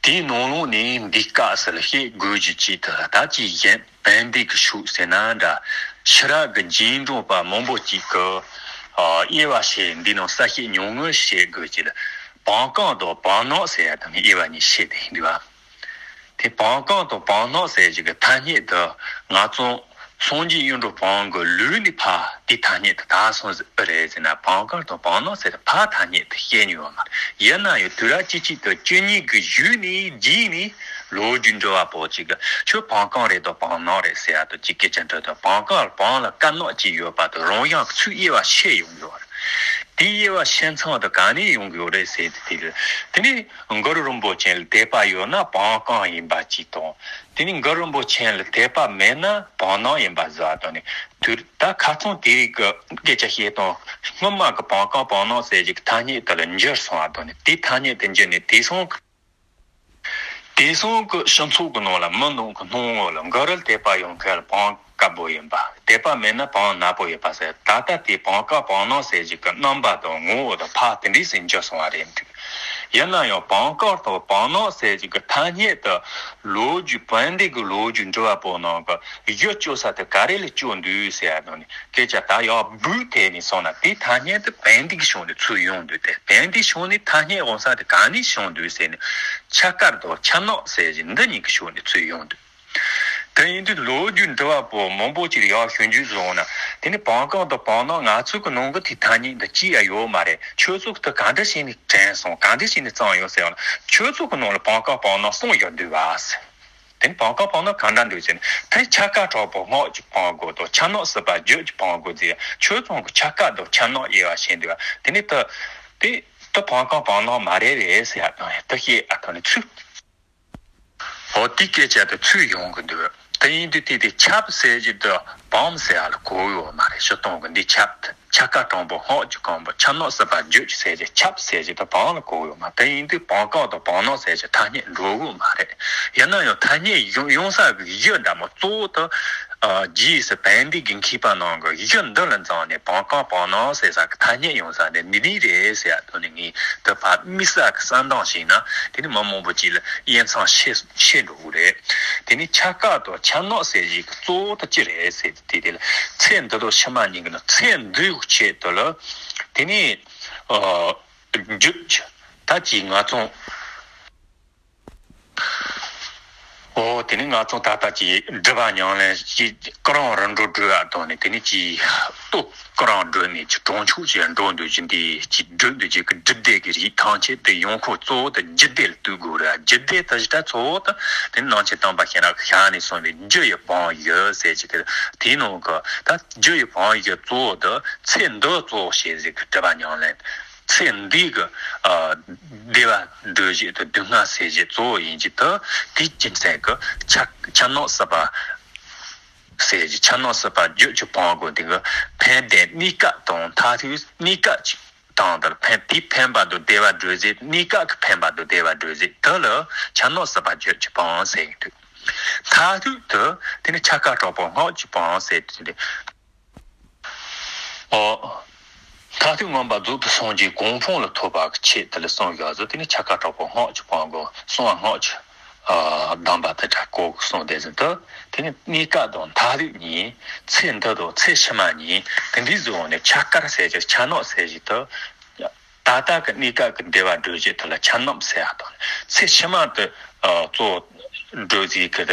དེའི་ནང་ལོགས་ནས་འདི་སྐབས་སུ་ལ་བཤད་དགོས་རྒྱུ་ཅིག་དེ་ལ་ད་ཅིའི་གཞན་བན་དེ་གི་ཤུགས་ཟེར་ན་འདྲ། ཕྱི་རབས་ཀྱི་རྗེས་འབྲང་པ་མང་པོ་ཅིག་གི་དབྱེ་བ་ཕྱེ་འདི་ནང་གསལ་བཤད་ཉུང་ངུ་བྱེད་དགོས་ཀྱི་ལ། བང་རྐང་དང་བང་ནག་ཟེར་ཡ་དང་ནི་དབྱེ་བ་གཉིས་ཕྱེ་དེ་འདུག་བ། དེ་བང་རྐང་དང་བང་ནག་ཟེར་གྱི་གི་ཐ་སྙད་དུ་ང་ཚོ་སངས་རྒྱས་གཡུང་དྲུང་བོན་གྱི་ལུགས་ནས་ཕར་དེ་ཐ་སྙད་དུ་དར་སོང་ཟིག་རེད་ཟེར་ན། བང་རྐང་དང་བང་ནག་ཟེར་ཏེ་ཕར་ཐ་སྙད་དུ་བཤད་མྱོང་བ་མ་རེད། ཡིན་ན་ཡང་དུས་རབས་བཅུ་གཅིག་དང་བཅུ་གཉིས་ཀྱི་གཞུག་ནས་རྗེས་ནས་ལོ་རྒྱུས་འབྲི་བ་པོ་ཅིག་གིས་ཁྱོད་བང་རྐང་རེད་དང་བང་ནག་རེད་ཟེར་ཡ་དང་ཅིག་སྐད་ཆ་འདྲི་དང་། བང་རྐང་བང་ལ་དཀར་ནག་ཅིག་ཡོད་པ་དང་རང་དབྱངས་ཚུར་དབྱེ་བ་ཕྱེ་ཡོང་གི་ཡོད་རེད། དེའི་དབྱེ་བ་ཕྱེ་མཚམས་དེ་ག་ནས་ཡོང་གི་ཡོད་རེད་ཟེར་དུས་དེ་ལ་དེ་ནི་གུ་རུ་རིན་པོ་ཆེ་ལ་དད་པ་ཡོད་ན་བང་རྐང་ཡིན་པ་ཅིག་དང་། དེ་ནི་གུ་རུ་རིན་པོ་ཆེ་ལ་དད་པ་མེད་ན་བང་ནག་ཡིན་པ་ཟེར་བ་དང་ནི། དུས་ད་ཁ་སང་དེ་རིགས་ཀྱི་སྐད་ཆ་བཤད་སྟངས་སྔོན་མ་གི་བང་རྐང་བང་ནག་ཟེར་ཞིག་གི་ཐ་སྙད་དེ་ལ་འགྱུར་སོང་བ་དང་ནི། དེ་ཐ་སྙད་དེ་འགྱུར་ནས་དེང་སང་གི་དེང་སང་གི་སྤྱི་ཚོགས་ཀྱི་ནང་ལ་མི་ནང་གི་སྣང་ངོ་ལ་གུ་རུ་ལ་དད་པ་ཡོད་མཁན་ལ་བང་དཀར་པོ་ཡིན་པ། དད་པ་མེད་ན་བང་ནག་པོ་ཡོད་པ་ཟེར། ད་ལྟ་དེ་བང་དཀར་བང་ནག་ཟེར་ཞིག་གི་རྣམ་པ་དང་ངོ་བོ་དང་ཕར་དེ་འདྲས་སེ་འགྱུར་སོང་བ་རེད་འདུག་ཡིན་ན་ཡང་བང་དཀར་དང་བང་ནག་ཟེར་ཞིག་གི་ཐ་སྙད་དེ་ལོ་རྒྱུས་བན་དེ་གི་ལོ་རྒྱུས་འབྲི་བ་པོ་ནང་གི་གཞི་བཅོལ་ས་དེ་ག་རེ་ལ་བཅོལ་འདུག་ཟེར་ཡ་དང་ནི། སྐད་ཆ་ད་ཡག་སྦུག་ཐད་ནས་སོང་ན་དེ་ཐ་སྙད་དེ་བན་དེ་གི་ཕྱོགས་ནས་ཚུར་ཡོང་འདུག་དེ་བན་དེ་ཕྱོགས་ནས་ཐ་སྙད་འོང་ས་དེ་ག་ནས་བྱུང་འདུག་ཟེར་ནས་ཆ་དཀར་དང་ཆ་ནག་ཟེར་ཞིག་འདི་གཉིས་ཀྱི་ཕྱོགས་ནས་ཚུར་ཡོང་འདུག་དེ་ཡིན་དུས་ལོ་རྒྱུས་འབྲི་བ་པོ་མང་པོ་ཅིག་ཡག་ཤོད་རྒྱུ་བཟོ་ན། དེ་ནི་བང་ཀང་དང་བང་ནག་ང་ཚོ་གི་ནང་གི་དེའི་ཐ་སྙད་འདི་གཅིག་ཡང་ཡོད་མ་རེད། ཁྱོད་ཚོ་གི་དེ་ག་འདྲ་བྱས་ནས་དྲན་སོང་། ག་འདྲ་བྱས་ནས་བཙལ་ཡོང་ཟེར་ཡང་ན། ཁྱོད་ཚོ་གི་ནང་ལ་བང་ཀང་བང་ནག་གསུམ་ཡོད་འདུག་བ་ཟེར། དེ་ནི་བང་ཀང་བང་ནག་ག་འདྲ་འདུག་ཟེར་ན། དེ་ཆ་ག་དྲག་པོ་སྔགས་ཀྱི་བང་དགོས་དང་ཆ་ནག་སྲིད་པ་རྒྱུད་ཀྱི་བང་དགོས་ཟེར། ཁྱོད་ཚོ་གི་ཆ་ག་དང་ཆ་ནག་དབྱེ་བ་ཕྱེ་འདུག་བ། དེ་ནི་དེ་དེ་དེ་བང་ཀང་བང་ནག་མ་རེད་རེད་ཟེར་ཡ་དང་དེ་བཤད་ཨ་ཐོ་ནི་ཚུལ། འོ་དེའི་སྐད་ཆ་དེ་ཚུར་ཡོང་གི་འདུག་དེ་ཡིན་དུས་དེ་དེ་ཆབ་ཟེར་གྱི་དེ་བང་ཟེར་ཡ་ལ་གོ་ཡོད་མ་རེད། སྤྱིར་བཏང་གི་འདི་ཆབ་དེ་ཆ་ག་དྲང་པོ་སྔགས་ཀྱི་གང་པོ་ཆ་ནག་སྲིད་པ་རྒྱུད་ཀྱི་ཟེར་གྱི་ཆབ་ཟེར་གྱི་དེ་བང་ལ་གོ་ཡོད་མ། དེ་ཡིན་དུས་བང་ཀང་དང་བང་ནག་ཟེར་གྱི་ཐ་སྙད་འགྲོ་གི་མ་རེད། ཡིན་ན་ཡང་ཐ་སྙད་ཡོང་ཡོང་ས་གི་གཞི་འདྲ་མོ་གཙོ་བོ་དེ། ཨ། རྗེས་སུ་བན་དེ་གི་མཁས་པ་ནང་གི་གཞི་འདི་ལ་འཛིན་ནས་བང་ཀང་བང་ནག་ཟེར་ས་གི་ཐ་སྙད་ཡོང་ས་ནི་འདི་ནས་རེད་ཟེར་ཡ་དོན་ནི་ངས་དེ་ཕར་དམིགས་བསལ་གི་བསམ་སྟངས་ཤིག་ན། དེ་ནི་མི་མང་པོ་ཅིག་ལ་དབྱེ་མཚམས་ཕྱེ་ཕྱེ་འགྲོ་གི་རེད། དེ་ནི་ཆ་ག་དང་ཆ་ནག་ཟེར་གྱི་གཙོ་བོ་དེ་ཅི་རེད་ཟེར་དུས་དེ་དེ་ལ་ཚེ་འདི་དང་ཕྱི་མ་གཉིས་ཀྱི་ནང་ཚེ་འདིའི་ཆེད་དུ་ལ། དེ་ནི་ཨ་རྒྱུད་ཀྱི་ད་ཅིག་ང་ཚོ། འོ་དེ་ནི་ང་ཚོ་ད་ལྟ་ཀྱི་སྒྲུབ་པ་ཉམས་ལེན་གྱི་ཀུན་རྫོབ་རིམ་གྲོ་སྒྲུབ་པ་དང་ནི། དེ་ནི་ཀྱི་སྟོབས་ཀུན་རྫོབ་སྒྲུབ་ནས་ཀྱི་གྲོང་ཆོག་ཅེས་འགྲོ་འདོད་ཀྱི་འདི་ཀྱི་སྒྲུབ་འདོད་ཀྱི་སྒྲུབ་སྡེ་གི་རིགས་ཐམས་ཅད་དེ་ཡོང་ཁུངས་གཙོ་བོ་དེ་རྒྱུད་སྡེ་ལ་ལྟོས་དགོས་རེད། རྒྱུད་སྡེ་དེ་ཞིག་ད་གཙོ་བོ་དེ་དེ་ནི་ནང་ཆེན་དམ་པ་ཤེས་རབ་ཀྱི་ཞལ་ནས་གསུངས་པའི་རྒྱུ་ཡི་བང་ཡོད་ཟེར་གྱི་དེ། དེའི་ནང་གི་ད་རྒྱུ་ཡི་བང་ཡོད་གཙོ་བོ་དེ་ཚེ་འདི་གཙོ་བོ་བྱས་ཟིག་གི་སྒྲུབ་པ་ཉམས་ལེན། ཚེ་འདིའི་གི་ཨ་བདེ་བ་སྒྲུབ་བྱེད་དེ་སྡུག་བསྔལ་སེལ་བྱེད་གཙོ་བོ་ཡིན་གྱི་དེ། དེའི་རྒྱུ་མཚན་གྱིས་ཆ་ཆ་ནག་སྲིད་པ་ཟེར་གྱི་ཆ་ནག་སྲིད་པ་རྒྱུད་ཀྱི་བང་དགོས། དེ་གི་ཕན་བདེ་གནས་སྐབས་དང་མཐར་ཐུག་གནས་སྐབས་ཀྱི་དང་དེར་ཕན་དེའི་ཕན་པ་དང་བདེ་བ་སྒྲུབ་བྱེད། གནས་སྐབས་ཀྱི་ཕན་པ་དང་བདེ་བ་སྒྲུབ་བྱེད་དེ་ལ་ཆ་ནག་སྲིད་པ་རྒྱུད་ཀྱི་བང་ཟེར་གྱི་འདུག་མཐར་ཐུག་དེ་དེ་ནི་ཆ་ག་དྲག་པོ་སྔགས་ཀྱི་བང་ཟེར་གྱི་འདུག་འོ། མཐར་ཐུག་མངོན་པར་རྫོགས་པའི་སངས་རྒྱས་གོ་འཕང་ལ་ཐོབ་པ་གི་ཆེད་དུ་ལ་གསུངས་ཡོད་ཟེར། དེ་ནི་ཆ་ག་དྲག་པོ་སྔགས་ཀྱི་བང་དགོས། གསང་བ་སྔགས་ཀྱི་ཨ་གདམས་པ་དེ་འདྲ་གོ་གསུངས་བསྡད་ཟིན་དུས། དེ་ནི་གནས་སྐབས་དང་མཐར་ཐུག་གཉིས། ཚེ་འདི་དང་ཚེ་ཕྱི་མ་གཉིས། དེ་འདྲའི་བཟོ་ནས་ཆ་ག་ཟེར་གྱི་ཆ་ནག་ཟེར་གྱི་དུས། ད་ལྟ་གི་གནས་སྐབས་ཀྱི་བདེ་བ་སྒྲུབ་བྱེད་དེ་ལ་ཆ་ནག་ཟེར་ཡ་དང་། ཚེ་ཕྱི་མ་དེ་ཨ་གཙོ་བོ་སྒྲུབ་བྱེད་ཀྱི་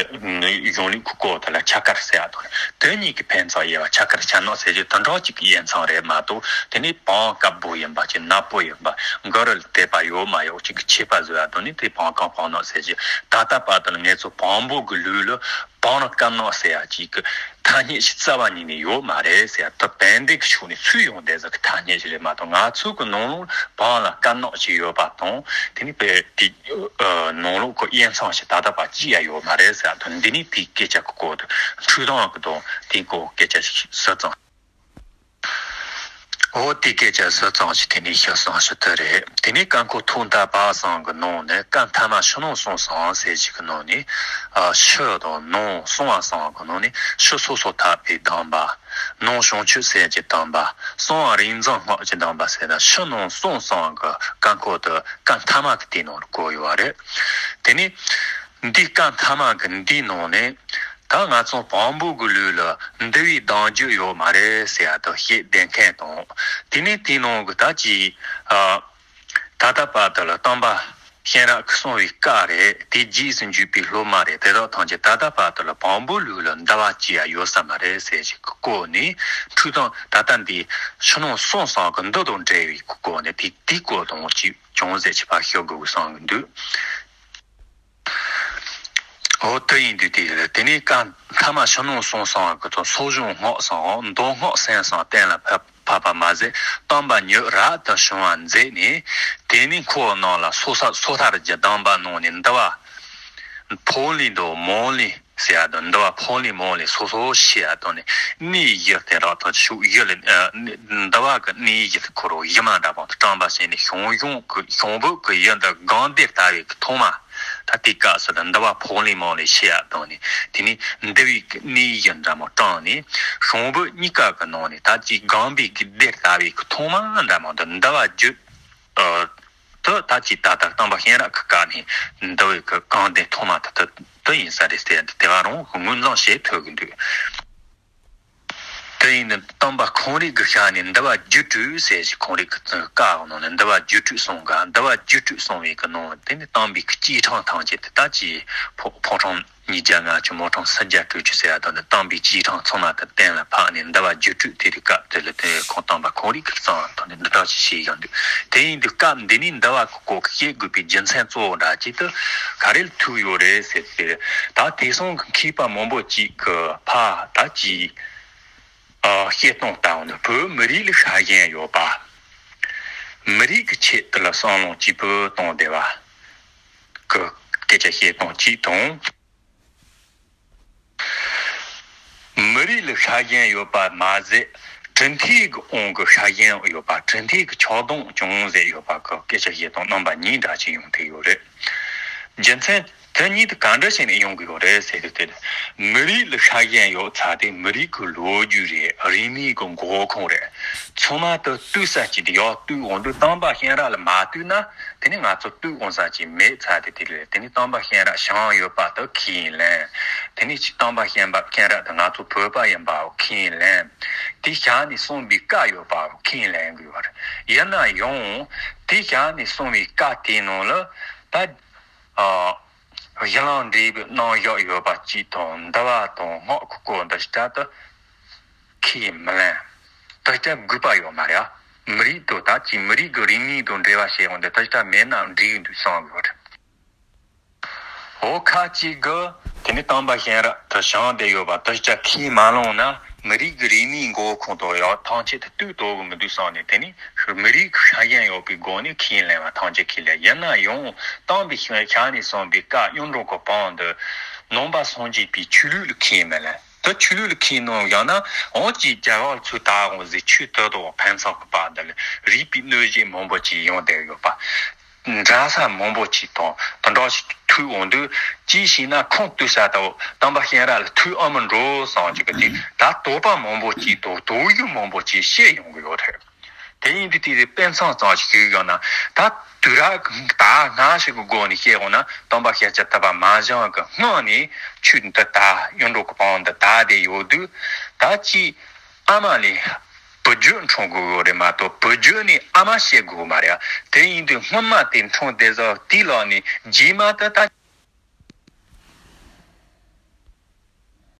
གཞུང་ལུགས་ཀྱི་སྐོར་དེ་ལ་ཆ་ག་ཟེར་ཡ་དང་། དེ་གཉིས་ཀྱི་ཕན་ཚུན་དབྱེ་བ་ཆ་ག་ཆ་ནག་ཟེར་རྒྱུ་དེ་འདྲ་ཅིག་གི་དབྱེ་མཚམས་རེད་མ་གཏོགས། དེ་ནི་བང་དཀར་པོ་ཡིན་པ་ཅིག་ནག་པོ་ཡིན་པ། གུ་རུ་ལ་དད་པ་ཡོད་མ་ཡོད་ཅིག་གི་ཁྱད་པར་བཟོ་ཡ་དང་ནི། དེ་བང་ཀང་བང་ནག་ཟེར་རྒྱུ་ད་ལྟ་བར་དུ་ལ་ངེད་ཚོ་བོན་པོ་གི་ལུགས་ལ་བང་དཀར་ནག་ཟེར་ཡ་ཅིག་གི་ཐ་སྙད་ཞིག་རྩ་བ་ཉིད་ནས་ཡོད་མ་རེད་ཟེར་ཡ། ད་བན་དེ་གི་ཕྱོགས་ནས་ཚུར་ཡོང་བསྡད་ས་གི་ཐ་སྙད་ཞིག་རེད་མ་གཏོགས། ང་ཚོ་གི་ནང་ལོགས་བང་ལ་དཀར་ནག་ཅིག་ཡོད་པ་དང་། དེ་ནི་བོད་དེ་ནང་ལོགས་ཀྱི་དབྱེ་མཚམས་ཤིག་ད་ལྟ་བར་ཅི་ཡང་ཡོད་མ་རེད་ཟེར་ཡ་དང་། འདི་ནི་དེའི་སྐད་ཆ་གི་སྐོར་དུ། འཁྲུལ་སྟོང་གི་དང་དེའི་སྐོར་སྐད་ཆ་ཞིག་ཟུར་ཙམ། འོ་དེའི་སྐད་ཆ་ཟུར་ཙམ་ཞིག་དེ་ནས་ཞུ་སོང་ཞུ་དོན་རེད། དེ་ནས་ཀན་ཁོ་ཐུག་མཐའ་བར་གསུམ་གྱི་ནང་ནས། ཀ་མཐའ་མ་ཕྱི་ནང་གསང་གསུམ་ཟེར་ཞིག་གི་ནང་ནས། ཨ་ཕྱི་དང་ནང་གསང་བ་གསུམ་གྱི་ནང་ནས། ཕྱི་སོ་སོར་ཐར་པའི་གདམས་པ། ནང་བྱང་ཆུབ་སེམས་ཀྱི་གདམས་པ། གསང་བ་རིག་འཛིན་སྔགས་ཀྱི་གདམས་པ་ཟེར་ན། ཕྱི་ནང་གསང་གསུམ་གྱི་ཀན་ཁོ་དེ་ཀ་མཐའ་མ་གི་དེའི་ནང་ལ་བཀོད་ཡོད་པ་རེད། དེ་ནས་འདི་ཀ་མཐའ་མ་གི་འདིའི་ནང་ནས། ད་ང་ཚོ་བོན་པོ་གི་ལུགས་ལ་འདུལ་བའི་གདམས་རྒྱུད་ཡོད་མ་རེད་ཟེར་ཡ་དེ་བཤད་བསྡད་མཁན་དང་། དེ་ནས་དེའི་ནང་གི་ད་ཅིག་ཨ་ད་ལྟ་བར་དུ་ལ་སྟོན་པ་གཤེན་རབ་ཀྱིས་གསུངས་པའི་བཀའ་རེད། དེའི་རྗེས་སུ་འཇུག་པའི་སློབ་མ་རེད། དེ་དག་ཐམས་ཅད་ད་ལྟ་བར་དུ་ལ་བོན་པོ་ལུགས་ལ་འདུལ་བ་ཅི་ཡང་ཡོད་ས་མ་རེད་ཟེར་ཞིག་གི་སྐོར་ནས། འཁྲུལ་སྟོང་ད་ལྟ་འདི་ཕྱི་ནང་གསང་གསུམ་གྱི་འདི་དང་འབྲེལ་བའི་སྐོར་ནས། དེ་དེའི་སྐོར་དང་ཅིག་ཅུང་ཟད་ཅིག་ཕར་ཞུ་དགོས་བསམ་གྱི་འདུག་འོ་དེ་ཡིན་དུས་དེ་རེད། དེ་ནས་ཀ་མཐའ་མ་ཕྱི་ནང་གསང་གསུམ་གྱི་ཚོགས་གསོ་སྦྱོང་སྔགས་གསུམ་མདོ་སྔགས་སེམས་གསུམ་གཏན་ལ་ཕབ་ཕབ་པ་མ་ཟད། སྟོན་པ་མྱུར་རབ་ཏུ་བྱུང་བ་མཛད་ནས། དེ་ནས་འཁོར་རྣམས་ལ་སོ་ས་སོ་ཐར་གྱི་གདམས་པ་གནང་ནས། འདུལ་བ་འཕང་ལས་དང་མང་ལས་ཟེར་ཡ་དང་། འདུལ་བ་འཕང་ལས་མང་ལས་སོ་སོ་ཤེས་ཡ་དང་ནི། གནས་བཞི་སྟེ་རགས་ཐོག་ཕྱོགས་བཞི་ལ། ཨ་འདུལ་བ་གི་གནས་བཞི་ཁོ་རང་བཞི་མ་འདྲ་པོ་དང་བཀྲམ་པ་བྱས་ནས། ཞང་ཞུང་གི་ཞང་བོད་ཀྱི་ཡུལ་འདི་སྒང་སྡེ་ལྟ་བུའི་གི་ཐོག་མ། ད་དེའི་སྐབས་སུ་ལ་འདུལ་བ་འཕང་ལས་མང་ལས་ཤེས་ཡ་དང་ནི། དེ་ནས་འདུལ་བའི་གི་གནས་བཞི་འདྲ་མོ་བཀྲམ་ནས། ཞང་བོད་གཉིས་ཀ་གི་ནང་ནས་ད་ཅིག་སྒང་པའི་གི་སྡེ་ལྟ་བུའི་གི་ཐོག་མ་འདྲ་མོ་འདི་འདུལ་བ་རྒྱུད། ཨ་དེ་ད་ཅིག་ད་ལྟ་སྟོན་པ་གཤེན་རབ་ཀྱི་བཀའ་ནས་འདུལ་བའི་གི་སྒང་སྡེ་ཐོག་མ་དེ་དེ་དེ་ཡིན་ས་རེད་ཟེར་ཏེ། དེ་བ་རང་གི་ངོས་འཛིན་བྱེད་ཐུབ་ཀྱི་འདུག་དེ་ ནི་སྟོན་པ་ཁོང་རང་གི་ཞལ་ནས་འདུལ་བ་རྒྱུད་དྲུག་ཟེར་ཞིག་ཁོང་རང་གི་བཀའ་གི་ནང་ནས་འདུལ་བ་རྒྱུད་དྲུག་གསུངས་ག་འདུལ་བ་རྒྱུད་དྲུག་གསུངས་པའི་གི་ནང་དེ་ནི་སྟོན་པའི་གི་སྐྱེས་འཕྲིན་ཐམས་ཅད་དེ་ད་ཅི་ཕོ་ཕོ་བྲང་ཉིས་བརྒྱ་ལྔ་བཅུ་མོ་བྲང་སུམ་བརྒྱ་དྲུག་ཅུ་ཟེར་ཡ་དང་ནི་སྟོན་པའི་སྐྱེས་འཕྲིན་ཚང་མ་དེ་གཏན་ལ་ཕབ་ནས་འདུལ་བ་རྒྱུད་དྲུག་དེ་རིགས་སྐབས་དེ་ལ་དེ་ཁོང་སྟོན་པ་ཁོང་རང་གི་གསུངས་དང་ནི་འདི་འདྲ་ཞིག་བྱས་ཡོང་དུས། དེ་ཡིན་དུས་སྐབས་འདི་ནས་འདུལ་བ་གི་སྐོར་གྱི་བཤད་དགོས་པའི་རྒྱུ་མཚན་གཙོ་བོ་འདྲ་ཅིག་ཏུ་ག་རེ་ལ་ཐུག་ཡོད་རེད་ཟེར་ཏེ། ད་དེང་སང་གི་མཁས་པ་མང་པོ་ཅིག་གི་ཕ་ད་ཅིག་ཨ་བཤད་སྟངས་ལྟ་བུ་ནི་བོད་མི་རིགས་ལ་ཤ་ཞེན་ཡོད་པ། མི་རིགས་ཀྱི་ཆེད་དུ་ལ་བསམ་བློ་གཅིག་པུ་གཏོང་བསྡད་པ་གི་སྐད་ཆ་བཤད་སྟངས་གཅིག་དང་། མི་རིགས་ལ་ཤ་ཞེན་ཡོད་པ་མ་ཟད། གྲུབ་མཐའི་གི་དབང་གི་ཤ་ཞེན་ཡོད་པ། གྲུབ་མཐའི་གི་ཆགས་སྡང་ཅུང་ཟད་ཡོད་པ་གི་སྐད་ཆ་བཤད་སྟངས་རྣམ་པ་གཉིས་འདྲ་ཅིག་ཡོང་ཐུབ་ཡོད་རེད། རྒྱུ་མཚན་དེ་གཉིས་དེ་ག་འདྲ་བྱས་ནས་ཡོང་གི་ཡོད་རེད་ཟེར་དུས་དེ། མི་རིགས་ལ་ཤ་ཞེན་ཡོད་ཚ་དེ་མི་རིགས་ཀྱི་ལོ་རྒྱུས་རེད། རིག་གནས་ཀྱི་འགོ་ཁུངས་རེད། ཚང་མ་དེ་བཏུས་ས་ཅིག་དེ་ཡག་བཏུས་འོང་དུས་སྟོན་པ་གཤེན་རབ་ལ་མ་བཏུས་ན་དེ་ནི་ང་ཚོ་བཏུས་འོང་ས་ཅིག་མེད་ཚ་དེ། དེ་ལས་དེ་ནི་སྟོན་པ་གཤེན་རབ་བྱང་ཡོད་པ་དེ་ཁས་ལེན། དེ་ནི་སྟོན་པ་གཤེན་པ་གཤེན་རབ་དེ་ང་ཚོ་བོད་པ་ཡིན་པ་ཁས་ལེན། དེ་ཞལ་ནས་གསུངས་པའི་བཀའ་ཡོད་པ་ཁས་ལེན་དགོས་པ་རེད། ཡིན་ན་ཡང་དེ་ཞལ་ནས་གསུངས་པའི་བཀའ་དེའི་ནང་ལ་ད། ཨ། གཞི་ལམ་འབྲས་བུ་རྣམ་གཞག་ཡོད་པ་གཅིག་དང་འདུལ་བ་དང་སྔགས་ཀྱི་སྐོར་འདི་ལྟར་དུ་ཁས་མི་ལེན། དེ་ལྟར་དགོས་པ་ཡོད་མ་རེད། མི་རིགས་དང་ད་ཅིག་མི་རིགས་ཀྱི་རིག་གནས་དང་འབྲེལ་བ་བྱེད་འོང་དུས་དེ་ལྟར་མེད་ན་འགྲིག་འདུག་བསམ་ཡོད་རེད། འོ་ཁ་ཅིག་གིས་དེ་ནི་སྟོན་པ་གཤེན་རབ་དེ་བྱང་བསྡད་ཡོད་པ་དེ་ལྟར་ཁས་མ་བླངས་ན་མི་རིགས་ཀྱི་རིག་གནས་འགོ་ཁུངས་དང་ཡང་ཐང་ཆད་དུ་གཏུག་དོ་གི་མི་འདུག་བསམ་ནས། དེ་ནི་མི་རིགས་ཤ་ཞེན་ཡོད་པའི་སྒོ་ནས་ཁས་ལེན་པ་ཐམས་ཅད་ཁས་ལེན། ཡིན་ན་ཡང་སྟོན་པའི་ཞལ་ནས་གསུངས་པའི་བཀའ་གཡུང་དྲུང་གི་བོན་འདི་ནང་པ་སངས་རྒྱས་པའི་ཆོས་ལུགས་ལ་ཁས་མི་ལེན། ད་ཆོས་ལུགས་ལ་ཁས་ནོ་ཡང་ན་འོ་ཅིག་རྒྱ་གར་ཚོས་ད་འོ་ཟེར་ཆོས་དད་དང་ཕན་ཚུན་གི་བར་འདི་ལ་རིགས་པའི་གནོད་བྱེད་མང་པོ་ཅིག་ཡོང་བསྡད་ཡོད་པ། འདྲ་ས་མང་པོ་ཅིག་དང་དེ་འདྲ་ཞིག་ཐུག་འོང་དུས་ཅིའི་ཕྱིར་ན་ཁུངས་གཏུགས་ས་དང་སྟོན་པ་གཤེན་རབ་ལ་ཐུག་ཨ་མི་འགྲོ་བསམ་གྱི་གི་དེ་ད་དོགས་པ་མང་པོ་ཅིག་དང་དོགས་ཡུལ་མང་པོ་ཅིག་བཤད་ཡོང་གི་ཡོད་རེད། དེ་ཡིན་དུས་དེ་རེད་དཔེ་མཚོན་ཙམ་ཞིག་ཞུས་ཡོང་ན་ད་དུས་རབས་ད་སྔ་ཞིག་གི་སྒོ་ནས་བཤད་འོང་ན་སྟོན་པ་ཤཱཀྱ་ཐུབ་པ་མ་བྱོན་གི་སྔོན་ནས་ཆོས་འདི་ད་གཡུང་དྲུང་གི་བོན་འདི་ད་དེ་ཡོད་དུས་ད་ཅི་ཨ་མ་ལས་བུ་རྒྱུད་འཁྲུངས་དགོས་ཡོད་རེད་མ་གཏོགས་བུ་རྒྱུད་ནས་ཨ་མ་བྱེད་དགོས་མ་རེད། དེ་ཡིན་དུས་སྔོན་མ་དེ་འཁྲུངས་བསྡད་ཟིག་དེའི་ལག་ནས་རྗེས་མ་དེ་ད་